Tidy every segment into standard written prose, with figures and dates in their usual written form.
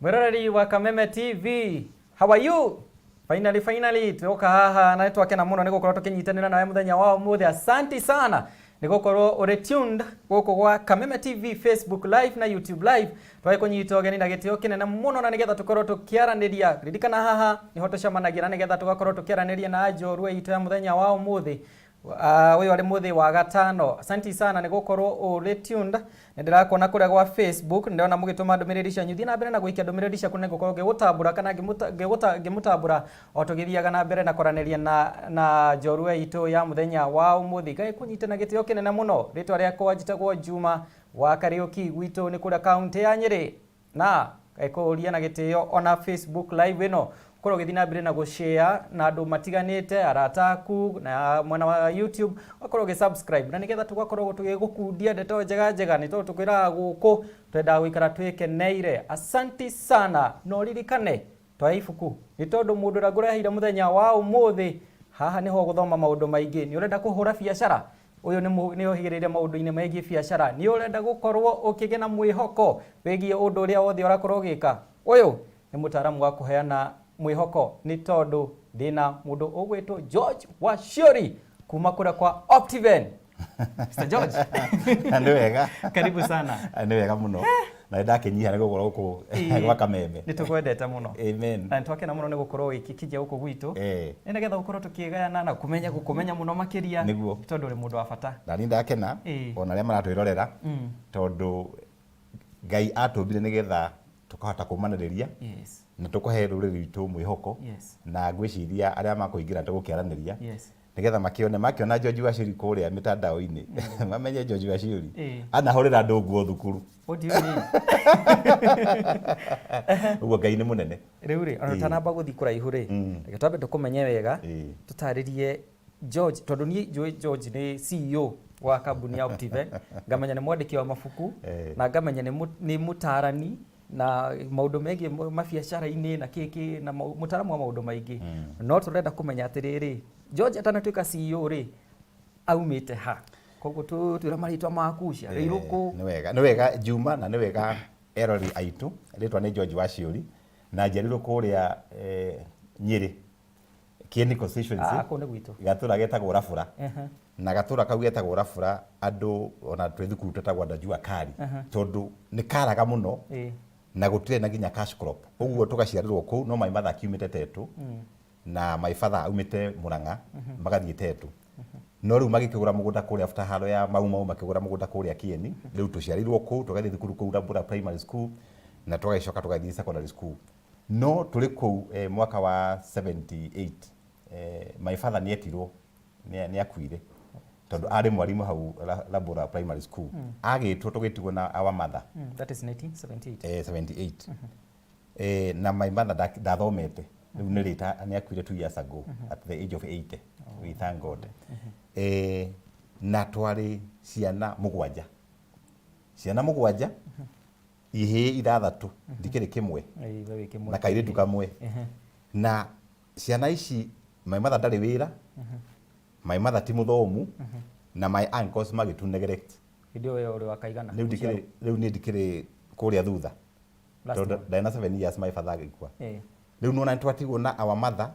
Mwiroreri wa Kameme TV, how are you? Finally, finally, tuoka haha na twakena muno ni gukorwo tukinyitanira nawe muthenya wa umuthi. Asanti sana ni gukorwo uri tuned guku gwa Kameme TV, Facebook Live na YouTube Live. Twai kunyita ugeni na gitio kinene muno na nigetha tukorwo tukiaraniria. Ririkana haha niho tucemanagia na nigetha tugakorwo tukiaraniria na njorua itu ya muthenya wa umuthi. Uyu ari muthi wa gatano. Asanti sana ni gukorwo uri tuned. Nĩ ndĩrakuona kũrĩa gwa Facebook, ndĩrona mũgĩtũma ndũmĩrĩri cianyu. Thiĩ na mbere na gũikia ndũmĩrĩri ciaku nĩ ngũkorwo ngĩgũtambũra kana ngĩmũtambũra o tũgĩthiaga na mbere na kwaranĩria na njorua itũ ya mũthenya wa ũmũthĩ. Ngai kũnyite na gĩtĩo kĩnene mũno. Rĩtwa rĩakwa njĩtagwo Juma wa Kariũki, gwitũ nĩ kũrĩa kaũntĩ ya Nyĩrĩ. Na ngakũria na gĩtĩo ona Facebook Live ĩno ũkorwo ũgĩthiĩ na mbere na gũshare na andũ matiganĩte, arata aku, na mwena wa YouTube ũgakorwo ũgĩ subscribe na nĩgetha tũgakorwo tũgĩgũkundia ndeto njega njega, nĩ tondũ tũkwĩraga gũkũ twendaga gũikara twĩkeneire. Asanti sana, na ũririkane twa ibuku nĩ tondũ mũndũ ũrĩa ngũreheire mũthenya wa ũmũthĩ haha nĩho ũgũthoma maũndũ maingĩ. Nĩ ũrenda kũhũra biacara? Ũyũ nĩ ũhĩgĩrĩire maũndũ-inĩ megiĩ biacara. Nĩ ũrenda gũkorwo ũkĩgĩa na mwĩhoko wĩgiĩ ũndũ ũrĩa wothe ũrakorwo ũgĩka? Ũyũ nĩ mũtaaramu wa kũheana mwĩhoko, nĩ tondũ ndĩna mũndũ ũgwĩtwo George Wachiuri kuma kũrĩa kwa Optiven. Mr. George. Nĩ wega. Karibu sana. Nĩ wega mũno. Na nĩ ndakĩnyiha nĩ gũkorwo gũkũ gwa Kameme. Nĩ tũkwendete mũno. Amen. Na nĩ twakena mũno nĩ gũkorwo ũgĩkinyia gũkũ gwitũ. Nĩ nĩgetha gũkorwo tũkĩgayana na kũmenya gũkũmenya mũno makĩria. Nĩguo. Nĩ tondũ ũrĩ mũndũ wa bata. Na niĩ ndakena ona arĩa maratwĩrorera tondũ Ngai atũmbire nĩgetha tũkahota kũmanĩrĩria na tũkũhe rũrĩrĩ rwitũ mwĩhoko. Na ngwĩciria arĩa makũingĩra tũgũkĩaranĩria nĩgetha makĩone makĩona George Wachiuri kũrĩa mĩtandao-inĩ mamenye George Wachiuri anahũrĩra andũ nguo thukuru. What do you mean? Ũguo Ngai nĩ mũnene. Rĩu rĩ, ona tũtanamba gũthiĩ kũraihu rĩ, reke twambe tũkũmenye wega, tũtarĩrie George, tondũ niĩ njũĩ George nĩ CEO wa kambuni ya Optiven, ngamenya nĩ mwandĩki wa mabuku, na ngamenya nĩ mũtaarani na maũndũ megiĩ mabiacara-inĩ na kĩ kĩ, na mũtaaramu wa maũndũ maingĩ. No tũrenda kũmenya atĩrĩrĩ, George atanatuĩka CEO rĩ, aumĩte ha? Koguo twĩre marĩtwa maku, ũciarĩirwo kũ? Nĩ wega, nĩ wega Juma, na nĩ wega erori aitũ. Rĩtwa nĩ George Wachiuri na njiarĩirwo kũrĩa Nyĩrĩ, Kieni constituency. Ah, kũu nĩ gwitũ. Gatũra getagwo Rabura. Na gatũra kau getagwo Rabura, andũ ona twĩ thukuru twetagwo andũ a jua kali tondũ nĩ karaga mũno na gũtirĩ na nginya cash crop. Ũguo tũgaciarĩrwo kũu, no my mother akiumĩte Tetu na my father aumĩte Murang'a magathiĩ Tetu. No rĩu magĩkĩgũra mũgũnda kũrĩa after haro ya Mau Mau, makĩgũra mũgũnda kũrĩa Kieni. Rĩu tũciarĩirwo kũu, tũgathiĩ thukuru kũu Rabura Primary School na tũgagĩcoka tũgathiĩ secondary school. No tũrĩ kũu mwaka wa 78 my father nĩ etirwo, nĩ akuire tondũ arĩ mwarimũ hau Rabura Primary School. Agĩtwo tũgĩtigwo na our mother. That is 1978. 78. Na my mother ndathomete. Rĩu nĩ rĩta nĩ akuire 2 years ago at the age of 80. We thank God. Na twarĩ ciana mũgwanja. Ciana mũgwanja, ihĩĩ ithathatũ, ndikĩrĩ kĩmwe Ĩĩ, we wĩ kĩmwe. Na kairĩtu kamwe. Na ciana ici, my mother ndarĩ wĩra, my mother ti mũthomu, na my uncles magĩtu neglect. Hĩndĩ ĩyo we ũrĩ wa kaigana? Rĩu ndikĩrĩ, rĩu niĩ ndikĩrĩ kũrĩa thutha. Last Tondũ one. ndarĩ na 7 years my father agĩkua. Rĩu nĩwona nĩ twatigwo na our mother,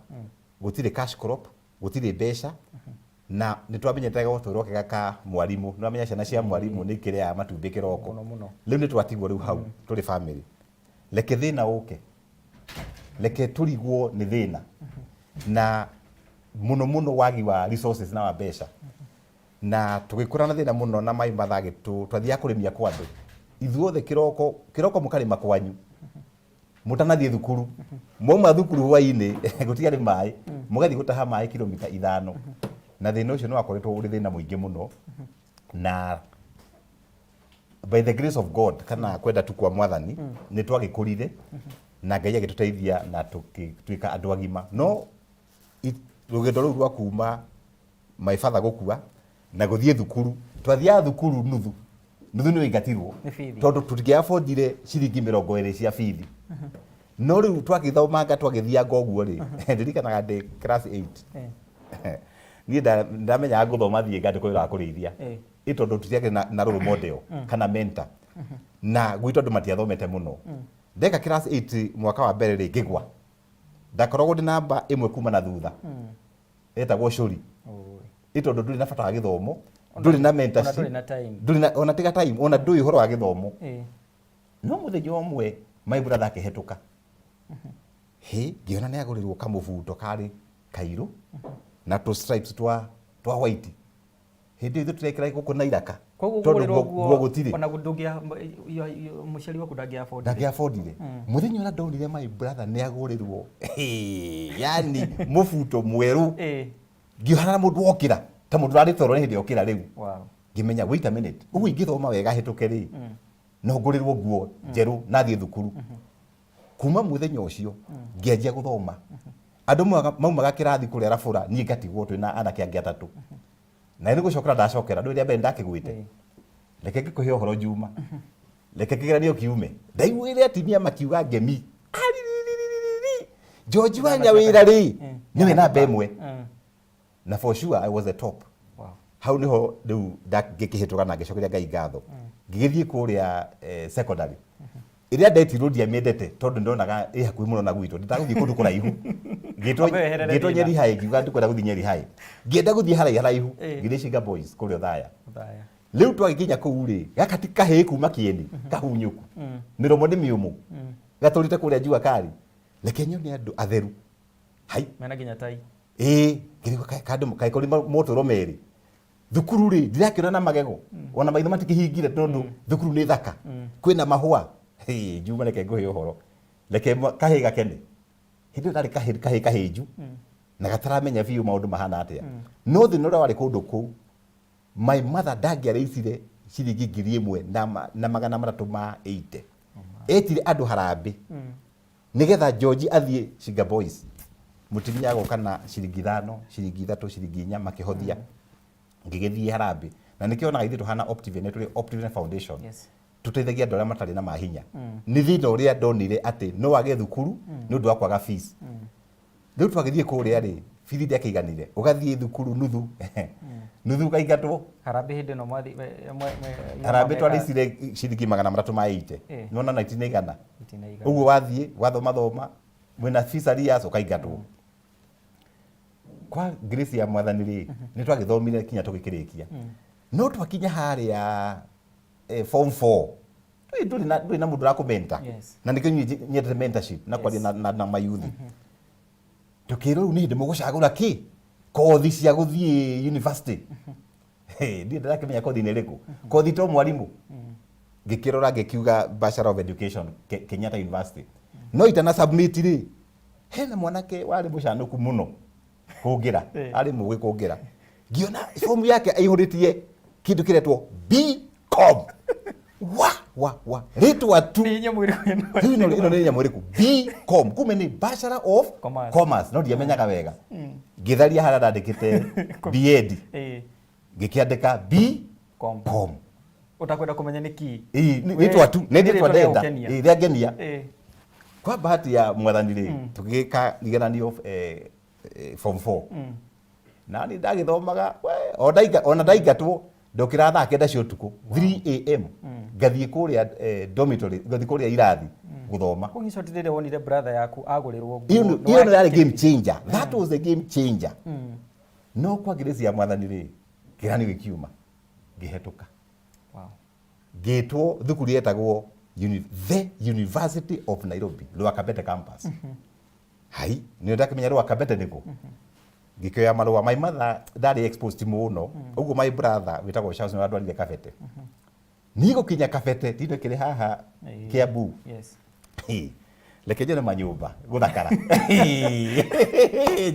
gũtirĩ cash crop, gũtirĩ mbeca, na nĩ twamenyete gatũro kega ka mwarimũ. Nĩ wamenya ciana cia mwarimũ nĩ ikĩrĩaga matumbĩ kĩroko. Mũno mũno. Rĩu nĩ twatigwo rĩu hau tũrĩ family. Reke thĩna ũke, reke tũrigwo nĩ thĩna, na mũno mũno wagi wa resources na wa mbeca. Na tũgĩkũra na thĩna mũno, na my mother agĩtũ, twathiaga kũrĩmia kwa andũ ithuothe kĩroko kĩroko, mũkarĩma kwanyu mũtanathiĩ thukuru. Mwauma thukuru hwainĩ gũtiarĩ maĩ, mũgathiĩ gũtaha maĩ kilomita 5. Na thĩna ũcio nĩ wakoretwo ũrĩ thĩna mũingĩ mũno, na by the grace of God, kana kwenda tu kwa Mwathani, nĩ twagĩkũrire na Ngai agĩtũteithia na tũgĩtuĩka andũ agima. No rũgendo rũu rwa kuma my father gũkua na gũthiĩ thukuru, twathiaga thukuru nuthu nuthu, nĩ waingatirwo. Nĩ bithi. Tondũ tũtingĩabondire ciringi 20 cia bithi. No rĩu twagĩthomanga, twagĩthianga ũguo rĩ, ndirikanaga ndĩ class 8 niĩ ndamenyaga ngũthoma thiĩ ngandĩkwo wĩra wa kũrĩithia. Ĩ tondũ tũtiakĩrĩ na role model kana mentor, na gwitũ andũ matiathomete mũno. Ndeka class 8 mwaka wa mbere rĩ, ngĩgwa. Ndakoragwo ndĩ namba ĩmwe kuma na thutha, etagwo cũri. Oi. Ĩ tondũ ndũrĩ na bata wa gĩthomo, ndũrĩ na Ona mentorship, ndũrĩ na time. Ndũrĩ na ona tiga time, ona ndũĩ ũhoro wa gĩthomo. No mũthenya ũmwe my brother akĩhetũka, hĩ, ngĩona nĩ agũrĩrwo kamũbuto karĩ kairũ na tũ stripes twa white. Hĩndĩ ĩyo ithuĩ tũrekĩra gũkũ na iraka. Koguo Tondũ kũgũrĩrwo nguo gũtirĩ. Ona mũciari waku ndangĩa afford. Ndangĩ affordire. Mũthenya ũrĩa ndonire my brother nĩ agũrĩrwo, yani mũbuto mwerũ, ngĩohana na mũndũ wokĩra ta mũndũ ũrarĩ toro nĩ hĩndĩ okĩra rĩu. Ngĩmenya, wait a minute, ũguo ingĩthoma wega hĩtũke rĩ, no ngũrĩrwo nguo njerũ na thiĩ thukuru. Kuma mũthenya ũcio ngĩanjia gũthoma. Andũ maumaga kĩrathi kũrĩa rabũra, niĩ ngatigwo twĩ na anake angĩ atatũ. Na nĩ gũcokera ndacokera, ndũĩ rĩa mbere ndakĩgwĩte. Reke ngĩkũhe ũhoro Juma, reke kĩgeranio kiume. Ndaiguire atumia makiuga ngemi, "Aririririririri, George wa Nyawĩra rĩ, nĩwe namba ĩmwe." Na for sure I was the top. Hau niho rĩu ngĩkĩhĩtũka na ngĩcokeria Ngai ngatho. Ngĩgĩthiĩ kũrĩa secondary ĩrĩa ndetirwo. Ndiamĩendete tondũ ndonaga ĩ hakuhĩ mũno na gwitũ, nditagũthiĩ kũndũ kũraihu. Ambe weherere Ngĩtwo thĩna. Nyeri High, ngiuga ndikwenda gũthiĩ Nyeri High, ngĩenda gũthiĩ haraihu haraihu. Ngĩthiĩ Shinga Boys kũrĩa Othaya. Othaya. Rĩu twagĩkinya kũu rĩ, gaka ti kahĩĩ kuma kĩeni kahunyũku, mĩromo nĩ mĩũmũ, gatũrĩte kũrĩa jua kari. Reke nyone andũ atheru hai. Mena nginya tai. Ĩĩ, ngĩrigwo kandũ kaĩ kũrĩ motũro merĩ. Thukuru rĩ, ndirakĩona na magego, ona maitho matikĩhingire, tondũ thukuru nĩ thaka, kwĩna mahũa. Hĩ, Juma, reke ngũhe ũhoro, reke kahĩĩ gakene. Hĩndĩ ĩyo ndarĩ kahĩĩ kahĩnju na gataramenya biũ maũndũ mahana atĩa. No thĩna ũrĩa warĩ kũndũ kũu, my mother ndangĩarĩicire ciringi 1,380. Etire andũ harambĩ nigetha George athiĩ Shinga Boys. Mũtumia agoka na ciringi 5, ciringi 3, ciringi 4, makĩhothia. Ngĩgĩthiĩ harambĩ, na nĩkĩo onaga ithuĩ tũhana Optiven, tũrĩ Optiven Foundation. Tũteithagia andũ arĩa matarĩ na mahinya. Nĩ thĩna ũrĩa ndonire atĩ no wage thukuru nĩ ũndũ wa kwaga fees. Rĩu twagĩthiĩ kũrĩa rĩ, bithi ndĩakĩiganire, ũgathiĩ thukuru nuthu nuthu, ũkaingatwo. Harambĩ hĩndĩ ĩno mwathi Harambĩ twarĩcire ciringi 380. Nona na itina igana. Itina igana. Ũguo wathiĩ wathoma thoma mwĩna fees arrears, ũkaingatwo. Kwa grace ya Mwathani rĩ, nĩ twagĩthomire kinya tũgĩkĩrĩkia. No twakinya harĩa form 4, ndũrĩ na mũndũ ũrakũmenta. Na nĩkĩo niĩ nyendete mentorship na kwaria na mayuthi. Tũkĩrwo rĩu nĩ hĩndĩ mũgũcagũra kĩ kothi cia gũthiĩ university. Hey, ndiĩ ndĩrakĩmenya kothi nĩ ĩrĩkũ, kothi to mwarimũ. Ngĩkĩrora ngĩkiuga Bachelor of Education, Kenyatta University. No itana submit rĩ, hena mwanake warĩ mũcanũku mũno kũngĩra. Arĩ mũgĩ kũngĩra. Ngĩona fomu yake aihũrĩtie kĩndũ kĩretwo BCom. Wa wa wa, rĩtwa tu. Nĩ nyamũ ĩrĩkũ ĩno? Rĩu ĩno nĩ nyamũ ĩrĩkũ? BCom, kumbe nĩ Bachelor of Commerce. Commerce. No ndiamenyaga wega. Ngĩtharia harĩa ndandĩkĩte BEd, ngĩkĩandĩka Com. BCom. Ũtakwenda kũmenya nĩ kĩ. Ĩĩ, rĩtwa tu nĩ Nĩ rĩtwa rĩtwa ndenda. rĩagũkenia. Ĩĩ, rĩangenia. Kwa bahati ya Mwathani rĩ, tũgĩka igeranio form 4, na niĩ ndagĩthomaga we, ona ndaingatwo ndokĩraga thaa 9 cia ũtukũ, 3 a.m., ngathiĩ kũrĩa dormitory, ngathiĩ kũrĩa irathi gũthoma. Kũu short rĩrĩa wonire brother yaku agũrĩrwo nguo, Ĩyo nĩ ĩyo nĩ yarĩ game changer. That was the game changer. No kwa grace ya Mwathani rĩ, kĩgeranio gĩkiuma, ngĩhetũka. Ngĩtwo thukuru yetagwo the University of Nairobi, Lower Kabete campus. Hai, nĩ ndakĩmenya Lower Kabete nĩkũ. Ngĩkĩoya marũa. My mother ndarĩ exposed mũno ũguo, my brother wĩtagwo Charles nĩ wandwarire Kabete. Niĩ gũkinya Kabete, tindo kĩrĩ haha Kiambu. Hĩ, reke nyone manyũmba gũthakara,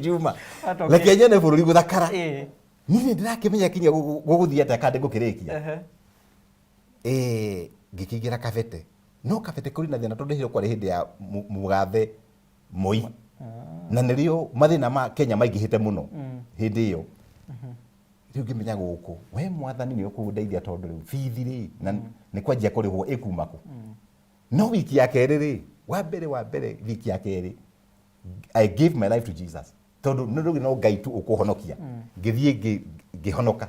Juma. Reke nyone bũrũri gũthakara. Niĩ nĩ ndĩrakĩmenya kinya gũgũthiĩ atĩa kana ndĩgũkĩrĩkia. Ngĩkĩingĩra Kabete. No Kabete kũrĩ na thĩna tondũ hĩndĩ ĩyo kwarĩ hĩndĩ ya mũgathe Moi, na nĩrĩo mathĩna ma Kenya maingĩhĩte mũno hĩndĩ ĩyo. Rĩu ngĩmenya gũkũ we Mwathani nĩ ũkũndeithia, tondũ rĩu bithi rĩ, na nĩ kwanjia kũrĩhwo ĩkuma kũ. No wiki ya kerĩ rĩ, wa mbere wiki ya kerĩ, I gave my life to Jesus, tondũ nĩ rĩu no Ngai tu ũkũhonokia. Ngĩthiĩ ngĩhonoka.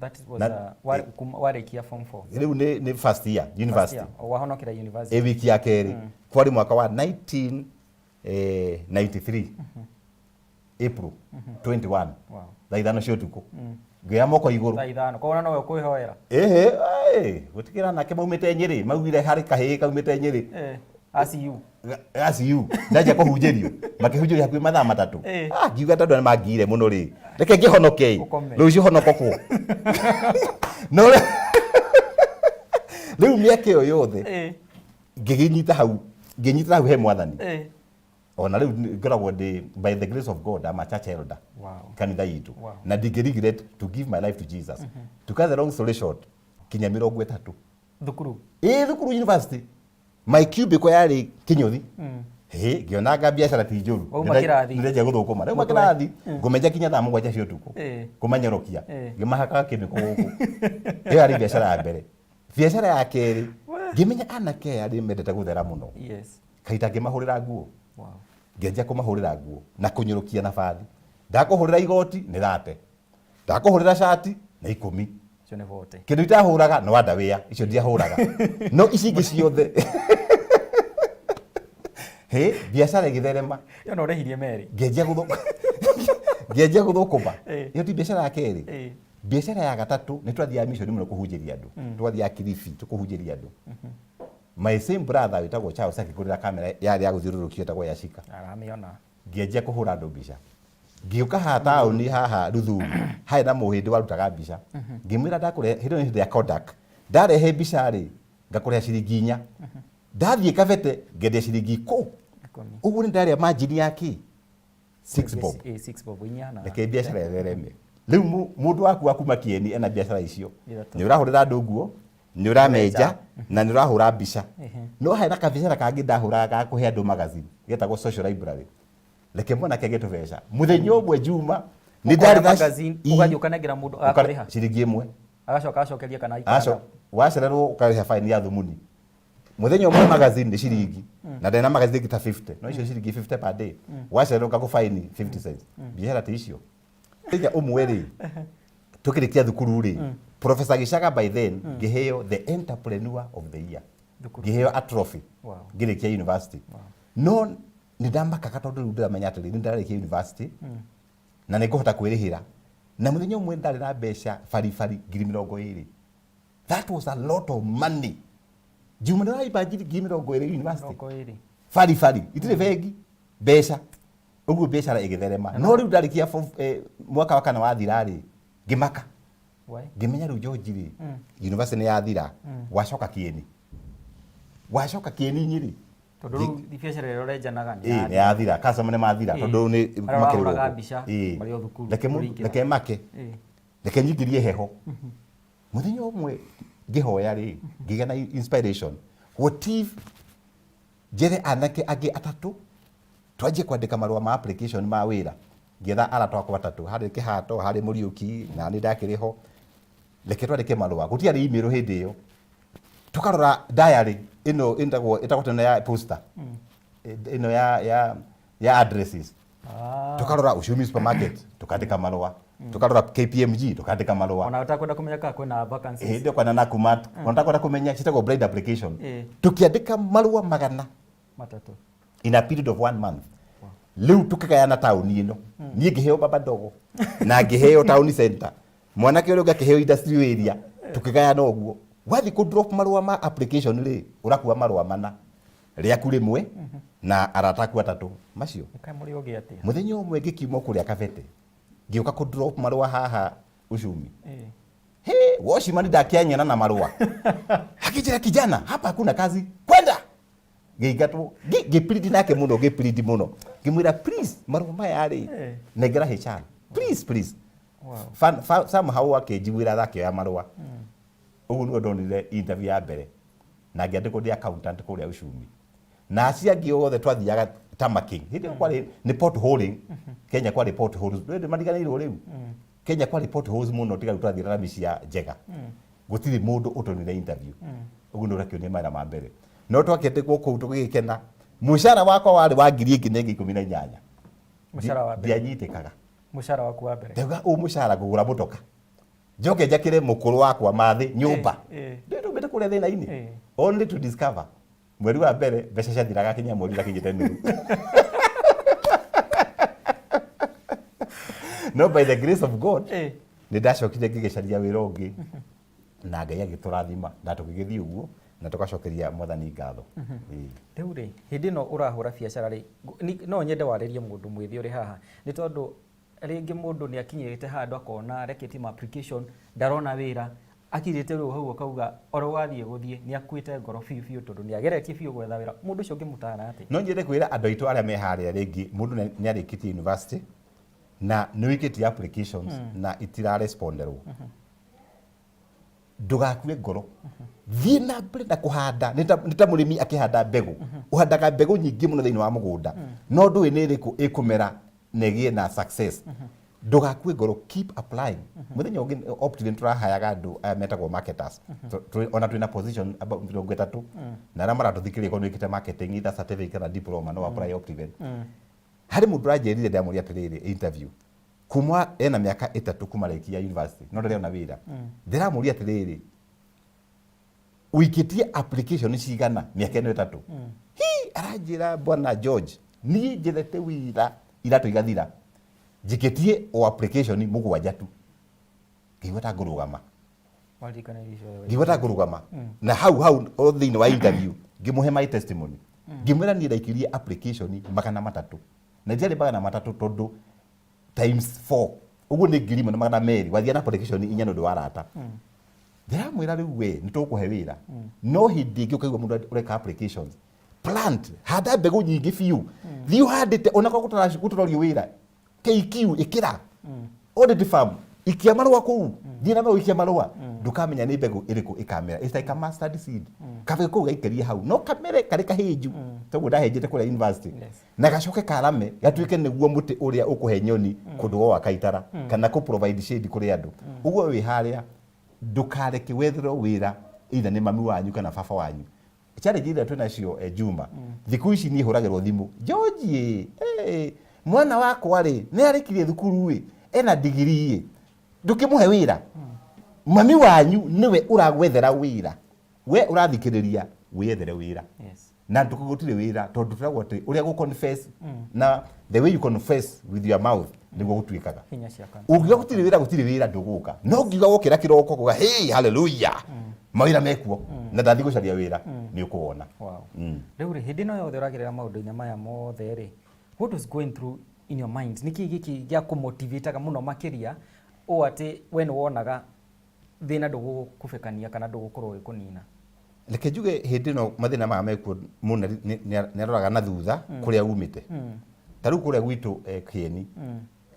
That was Na- warĩkia form 4. Rĩu nĩ first year university. Wahonokera university. Ĩ wiki ya kerĩ, kwarĩ mwaka wa 1993 April 21, thaa 5 cia ũtukũ, ngĩoya moko igũrũ. Thaa 5, koguo nowe ũkwĩhoera. Ĩhĩ, gũtikĩra nake maumĩte Nyĩrĩ, maugire harĩ kahĩĩ kaumĩte Nyĩrĩ. ICU. ICU ndanjia kũhunjĩrio, makĩhunjĩrio hakuhĩ mathaa 3. Ah, ngiuga tondũ nĩ mangire mũno rĩ, reke ngĩhonoke. Ũkome. Rũciũ honoko kũ no rĩu mĩaka ĩyo yothe ngĩgĩnyita hau, ngĩnyita hau he Mwathani. Ona rĩu ngoragwo ndĩ, by the grace of God, I'm a church elder kanitha itũ. Na ndingĩ regret to give my life to Jesus. To cut the long story short, kinya 30. Thukuru. Ĩ, thukuru university, my cubicle yarĩ kĩnyũthi. Hĩ, ngĩonanga biacara ti njũru. Wauma kĩrathi. Nĩndenjia gũthũkũma rĩu Mũtwe. Kĩrathi ngũmenja kinya thaa 7 cia ũtukũ, kũmanyorokia, ngĩmahakaga kĩmĩko gũkũ. Ĩyo yarĩ biacara ya mbere. Biacara ya kerĩ, ngĩmenya anake aya nĩ mendete gũthera mũno. Kaita ngĩmahũrĩra nguo. Ngĩanjia kũmahũrĩra nguo na kũnyũrũkia na bathi. Ndakũhũrĩra igoti nĩ 30, ndakũhũrĩra cati nĩ 10. Icio nĩ 40. Kĩndũ itahũraga no underwear, icio ndiahũraga, no ici ingĩ ciothe. Hĩ, biacara ĩgĩtherema. Ĩyo no ũrĩhirie merĩ. Ngĩanjia gũthũkũma. Ĩyo ti biacara ya kerĩ? Biacara ya gatatũ, nĩ twathiaga mission mũno kũhunjĩria andũ. Twathiaga Kilifi tũkũhunjĩria andũ. My same brother wĩtagwo Charles akĩngũrĩra kamera yarĩ ya gũthiũrũrũkio ĩtagwo Yashica. Aramĩona. Ngĩanjia kũhũra andũ mbica. Ngĩũka haha taũni, haha Ruthuri, harĩ na mũhĩndĩ warutaga mbica. Ngĩmwĩra ndakũrehe, hĩndĩ ĩyo nĩ hĩndĩ ya Kodak, ndarehe mbica rĩ, ngakũrĩha ciringi 4. Ndathiĩ Kabete ngendia ciringi 10. Ũguo nĩ ndarĩa margin ya kĩ? 6 bob. 6 bob, inya na. Reke biacara ĩthereme. Rĩu mũndũ waku wa kuma Kieni ena biacara icio. Ithatũ. Nĩ ũrahũrĩra andũ nguo, nĩ ũramenja na nĩ ũrahũra mbica. No harĩ na kabiacara kangĩ ndahũraga ga kũhe andũ magazine, getagwo Social Library. Reke mwanake agĩe tũbeca. Mũthenya ũmwe Juma nĩ Ũkoya ndarĩ na magazine, ũgathiĩ ũkanengera mũndũ agakũrĩha. Ciringi 1. Agacoka acokerie kana aikara. Aco, wacererwo ũkarĩha fine ya thumuni. Mũthenya ũmwe magazine nĩ ciringi, na ndĩ na magazine ta 50, no icio ciringi 50 per day. Wacererwo ngakũ fine 50 cents. Biacara ti icio. Mũthenya ũmwe rĩ, tũkĩrĩkia thukuru rĩ, Professor Gichaga by then ngĩheo the entrepreneur of the year. Thukuru. Ngĩheo a trophy. Ngĩrĩkia university. No nĩ ndamakaga tondũ rĩu ndĩramenya atĩrĩ, nĩ ndarĩkia university na nĩ ngũhota kwĩrĩhĩra. Na mũthenya ũmwe ndarĩ na mbeca baribari ngiri 20. That was a lot of money. Juma nĩ ũraimba ngiri 20 university. 20. Baribari, itirĩ bengi, mbeca. Ũguo biacara ĩgĩtherema. No rĩu ndarĩkia mwaka wa kana wathira rĩ, ngĩmaka. Why? Ngĩmenya rĩu George rĩ, university nĩ yathira, wacoka Kieni. Wacoka Kieni Nyĩrĩ. Tondũ rĩu biacara ĩrĩa ũrenjanaga nĩ Ĩĩ, nĩ yathira, customer nĩ mathira, tondũ nĩ Arĩa makĩrĩ ũrahũraga gũkũ. mbica marĩ o thukuru, Reke ũrĩingĩra. reke make. Reke nyingĩrie heho. Mũthenya ũmwe ngĩhoya rĩ, ngĩgĩa na inspiration. What if njethe anake angĩ atatũ, twanjie kwandĩka marũa ma application ma wĩra. Ngĩetha arata akwa atatũ, harĩ Kĩhato, harĩ Mũriũki, na niĩ ndakĩrĩ ho. Reke twandĩke marũa. Gũtiarĩ email hĩndĩ ĩyo. Tũkarora diary ĩno ĩtagwo teno ya posta. Ĩno ya addresses. Tũkarora Uchumi Supermarket, tukandĩka marũa. Tukarora KPMG, tukandĩka marũa. Ona ũtakwenda kũmenya kana kwĩna vacancies. Hĩndĩ ĩyo kwana Nakumatt, ona ũtakwenda kũmenya, ciĩtagwo blind application. Tũkĩandĩka marũa 300. In a period of 1 month. Rĩu tũkĩgayana taũni ĩno. Niĩ ngĩheo Baba Ndogo na ngĩheo town center. Mwanake ũrĩa ũngĩ akĩheo industrial area. Tũkĩgayana ũguo. Wathiĩ kũ drop marũa ma application rĩ, ũrakua marũa 4. Rĩaku rĩmwe na arata aku atatũ. Macio. Nĩ kaĩ mũrĩ ogĩ atĩa? Mũthenya ũmwe ngĩkiuma kũrĩa Kabete. Ngĩũka kũ drop marũa haha Uchumi. He, watchman ndakĩanyona na marũa. Akĩnjĩra, kijana, hapa hakuna kazi. Kwenda. Ngĩingatwo. Ngĩpiridi nake mũno, ngĩpiridi mũno. Ngĩmwĩra, please, marũa maya rĩ, nengera HR. Please, please. Somehow akĩnjiguĩra tha akĩoya marũa. Ũguo nĩguo ndonire interview ya mbere. Na ngĩandĩkwo ndĩ accountant kũrĩa Uchumi. Na acio angĩ othe twathiaga tamaking. Hĩndĩ ĩyo kwarĩ nĩ potholing. Kenya kwarĩ potholes. Rĩu mariganĩirwo rĩu. Kenya kwarĩ potholes mũno tiga rĩu tũrathiĩ rami cia njega. Gũtirĩ mũndũ ũtonire interview. Ũguo nĩ ũrakĩonia mawĩra ma mbere. No twakĩandĩkwo kũu tũgĩgĩkena. Mũcara wakwa warĩ wa ngiri ĩngĩ na ĩngĩ 18. Mũcara wa mbere. Ndianyitĩkaga. Mũcara waku wa mbere. Ndauga ũyũ mũcara ngũgũra mũtoka. Njoke njakĩre mũkũrũ wakwa mathĩ nyũmba. Eh. Ndũmĩte kũrĩa thĩna-inĩ. Only to discover mweri wa mbere mbeca ciathiraga kinya mweri itakinyĩte nuthu. No by the grace of God, nĩ ndacokire ngĩgĩcaria wĩra ũngĩ na Ngai agĩtũrathima na tũgĩgĩthiĩ ũguo na tũgacokeria Mwathani ngatho. Ĩĩ. Rĩu rĩ, hĩndĩ ĩno ũrahũra biacara rĩ, no nyende warĩrie mũndũ mwĩthĩ ũrĩ haha, nĩ tondũ rĩngĩ mũndũ nĩ akinyĩte handũ akona arekĩtie ma application, ndarona wĩra, akinyĩte rĩu hau akauga oro wathiĩ gũthiĩ, nĩ akuĩte ngoro biũ biũ tondũ nĩ ageretie biũ gwetha wĩra. Mũndũ ũcio ũngĩmũtara atĩa? No nyende kwĩra andũ aitũ arĩa me harĩa, rĩngĩ mũndũ nĩ arĩkĩtie university na nĩ wĩkĩtie applications na itiraresponderwo, ndũgakue ngoro, thiĩ na mbere na kũhanda. Nĩ ta mũrĩmi akĩhanda mbegũ, ũhandaga mbegũ nyingĩ mũno thĩinĩ wa mũgũnda, no ndũĩ nĩ ĩrĩkũ ĩkũmera na ĩgĩe na success. Ndũgakue ngoro, keep applying. Mũthenya ũngĩ Optiven tũrahayaga andũ aya metagwo marketers. Ona twĩna position about 30, na arĩa maratũthikĩrĩria, korwo nĩ wĩkĩte marketing, either certificate kana diploma, no apply Optiven. Harĩ mũndũ ũranjĩrire, ndamũria atĩrĩrĩ, interview kuma ena mĩaka 3 kuma rĩkia university no ndarĩ ona wĩra. Ndĩramũria atĩrĩrĩ, ũikĩtie application cigana mĩaka ĩno 3? Hi, aranjĩra, "Bwana George, niĩ njethete wĩra iratũ igathira, njikĩtie o application 7 tu." Ngĩigua ta ngũrũgama. Waririkana irio icio? Ngĩigua ta ngũrũgama na hau hau o thĩinĩ wa interview ngĩmũhe my testimony, ngĩmwĩra niĩ ndaikirie application 300, na ndiarĩ 300 tondũ times 4 ũguo nĩ 1,200. Wathiĩ na application 4 nĩ ũndũ wa arata. Ndĩramwĩra, rĩu we nĩ tũgũkũhe wĩra, no hĩndĩ ĩngĩ ũkaigua mũndũ ũreka applications, plant, handa mbegũ nyingĩ biũ, thiĩ ũhandĩte onakorwo gũtũrorio wĩra. KQ ĩkĩra audit firm, ikia marũa kũu, thiĩ na mbere gũikia marũa, ndũkamenya nĩ mbegũ ĩrĩkũ ĩkamera. It's like a mustard seed, kabegũ kau gaikĩrie hau no kamere karĩ kahĩnju toguo ndahenjete kũrĩa university, na gacoke karame gatuĩke nĩguo mũtĩ ũrĩa ũkũhe nyoni kũndũ gwa gwaka itara kana kũ provide shade kũrĩ andũ. Ũguo wĩ harĩa, ndũkareke wetherwo wĩra either nĩ mami wanyu kana baba wanyu. Challenge iria twĩ nacio, Juma, thikũ ici niĩ hũragĩrwo thimũ, "George ĩ, mwana wakwa rĩ, nĩ arĩkirie thukuru ĩ, ena digiri ĩ, ndũkĩmũhe wĩra?" Mami wanyu nĩwe ũragwethera wĩra? We ũrathikĩrĩria, wĩyethere wĩra. Na gũtirĩ wĩra tondũ tũragwo atĩ ũrĩa gũ confess na the way you confess with your mouth nĩguo gũtuĩkaga. Hinya cia kanua. Ũngiuga gũtirĩ wĩra, gũtirĩ wĩra, ndũgũka. No ngiuga wokĩra kĩroko kuga, "Hey, hallelujah, mawĩra mekuo na ndathiĩ gũcaria wĩra," nĩ ũkũwona. Rĩu rĩ, hĩndĩ ĩno yothe ũragerera maũndũ-inĩ maya mothe rĩ, what was going through in your mind? Nĩkĩ gĩkĩ gĩa kũmotivataga mũno makĩria ũũ atĩ we nĩ wonaga thĩna ndũgũkũbĩkania kana ndũgũkorwo ũgĩkũnina? Reke njuge, hĩndĩ ĩno mathĩna maya mekuo, mũndũ nĩ aroraga na thutha kũrĩa umĩte. Ta rĩu kũrĩa gwitũ, Kĩeni,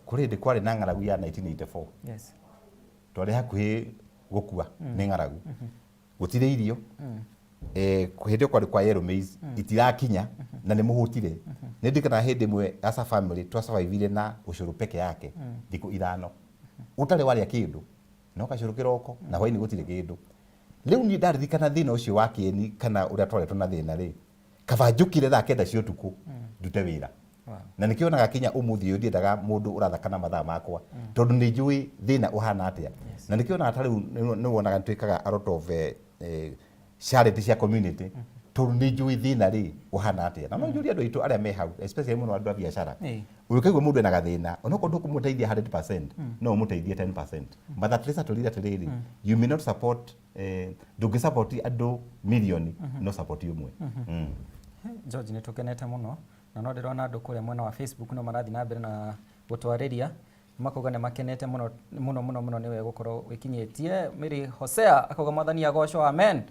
kũrĩ hĩndĩ kwarĩ na ng'aragu ya 1984. Twarĩ hakuhĩ gũkua nĩ ng'aragu, gũtirĩ irio. Hĩndĩ ĩyo kwarĩ kwa yellow maize itirakinya na nĩ mũhũtire. Nĩ ndirikanaga hĩndĩ ĩmwe as a family twasurvivire na ũcũrũ peke yake thikũ 5, ũtarĩ warĩa kĩndũ, no kacũrũ kĩroko na hwainĩ gũtirĩ kĩndũ. Rĩu niĩ ndaririkana thĩna ũcio wa kĩeni kana ũrĩa twaretwo na thĩna rĩ, kaba njũkire thaa 9 cia ũtukũ ndute wĩra. Na nĩkĩo onaga kinya ũmũthĩ ũyũ ndiendaga mũndũ ũrathaka na mathaa makwa, tondũ nĩ njũĩ thĩna ũhana atĩa. Na nĩkĩo onaga ta rĩu nĩ wonaga nĩ twĩkaga a lot of charity cia community, tondũ nĩ njũĩ thĩna rĩ ũhana atĩa. Na no njũrie andũ aitũ arĩa me hau, especially mũno andũ a biacara, ũngĩkaigua mũndũ ena gathĩna, onokorwo ndũkũmũteithia 100%, no ũmũteithie 10%. Mother Teresa tũrire atĩrĩrĩ, you may not support, ndũngĩ support andũ milioni, no support ũmwe. George, nĩ tũkenete mũno na no ndĩrona andũ kũrĩa mwena wa Facebook no marathiĩ na mbere na gũtwarĩria, makauga nĩ makenete mũno mũno mũno mũno nĩwe gũkorwo wĩkinyĩtie. Mary Hosea akauga, "Mwathani agocwo, amen."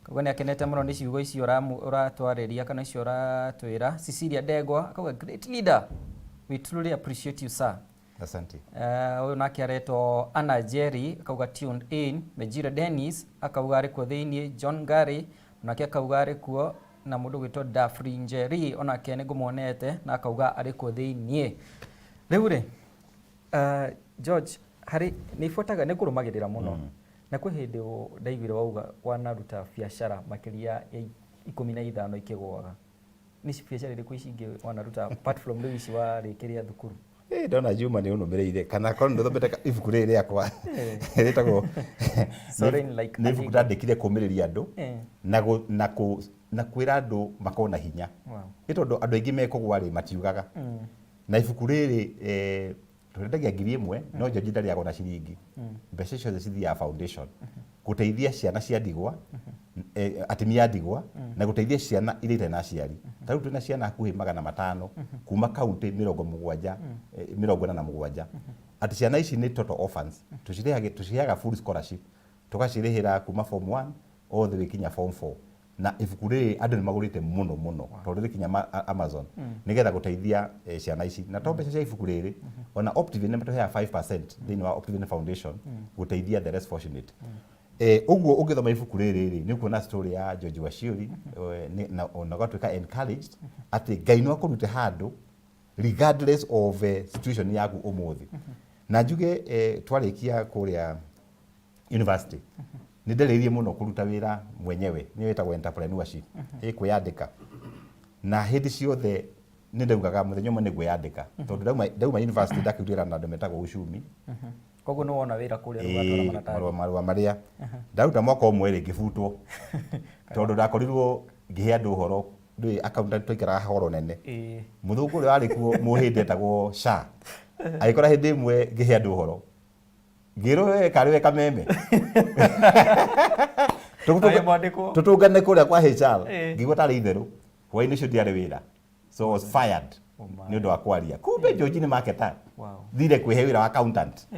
Akauga nĩ akenete mũno nĩ ciugo icio ũratwarĩria kana icio ũratwĩra. Cecilia Ndegwa akauga, "Great leader, we truly appreciate you, sir." Asante. Ũyũ nake aretwo Anna Jerry akauga, "Tuned in." Mejira Dennis akauga arĩ kuo thĩiniĩ. John Gary onake akauga arĩ kuo, na mũndũ gwĩtwo Dafri Njeri onake nĩ ngũmuonete na akauga arĩ kuo thĩiniĩ. Rĩu rĩ, George, harĩ nĩ ibuataga nĩ ngũrũmagĩrĩra mũno, na kwĩ hĩndĩ ndaiguire wauga wanaruta biacara makĩria ya 15 ikĩgũaga. Nĩ biacara irĩkũ ici ingĩ wanaruta apart from rĩu ici warĩkĩria thukuru? Ndona Juma nĩ ũnũmĩrĩire kana korwo nĩ ũthomete ibuku rĩrĩ rĩakwa rĩtagwo Soaring Like nĩ an ibuku Eagle. ndandĩkire kũmĩrĩria andũ na kwĩra andũ makorwo na hinya. Nĩ tondũ andũ aingĩ mekũgwa rĩ matiugaga. Na ibuku rĩrĩ tũrendagia 1000, no Njonji ndarĩagwo na ciringi. Mbeca ciothe cithiaga foundation gũteithia ciana cia ndigwa, atumia a ndigwa, na gũteithia ciana iria itarĩ na aciari. Ta rĩu twĩna ciana hakuhĩ 500 kuma kaunti 70, 47. Atĩ ciana ici nĩ total orphans. Tũciheaga full scholarship, tũgacirĩhĩra kuma form 1 all the way kinya form 4. Na ibuku rĩrĩ andũ nĩ magũrĩte mũno mũno tondũ rĩrĩ kinya Amazon, nĩgetha gũteithia ciana ici. Na to mbeca cia ibuku rĩrĩ, ona Optiven nĩ matũheaga 5% thĩinĩ wa Optiven Foundation gũteithia the less fortunate. Ũguo ũngĩthoma ibuku rĩrĩ rĩ, nĩ ũkuona story ya George Wachiuri, na ona ũgatuĩka encouraged atĩ Ngai no akũrute handũ regardless of situation yaku ũmũthĩ. Na njuge twarĩkia kũrĩa university nĩ nderĩirie mũno kũruta wĩra mwenyewe, nĩyo ĩtagwo entrepreneurship, ĩkwĩyandĩka. Na hĩndĩ ciothe nĩ ndaugaga mũthenya ũmwe nĩ ngwĩyandĩka, tondũ ndauma university ndakĩrutĩra na andũ metagwo uchumi. Koguo nĩ wona wĩra kũrĩa rĩu watwara maratathi. Marũa marĩa ndaruta mwaka ũmwe rĩ, ngĩbutwo tondũ ndakorirwo ngĩhe andũ ũhoro. Ndũĩ accountant twaikaraga horo nene. Mũthũngũ ũrĩa warĩ kuo mũhĩndĩ etagwo Sha agĩkora hĩndĩ ĩmwe ngĩhe andũ ũhoro, ngĩrwo we karĩ we kameme. Kaĩ mwandĩkwo? Tũtũngane kũrĩa kwa HR. Ngĩigua tarĩ itherũ hwaĩ-inĩ ũcio ndiarĩ wĩra, so I was fired. Oh my. Nĩ ũndũ wa kwaria. Kumbe George nĩ marketer. Thire kwĩhe wĩra wa accountant.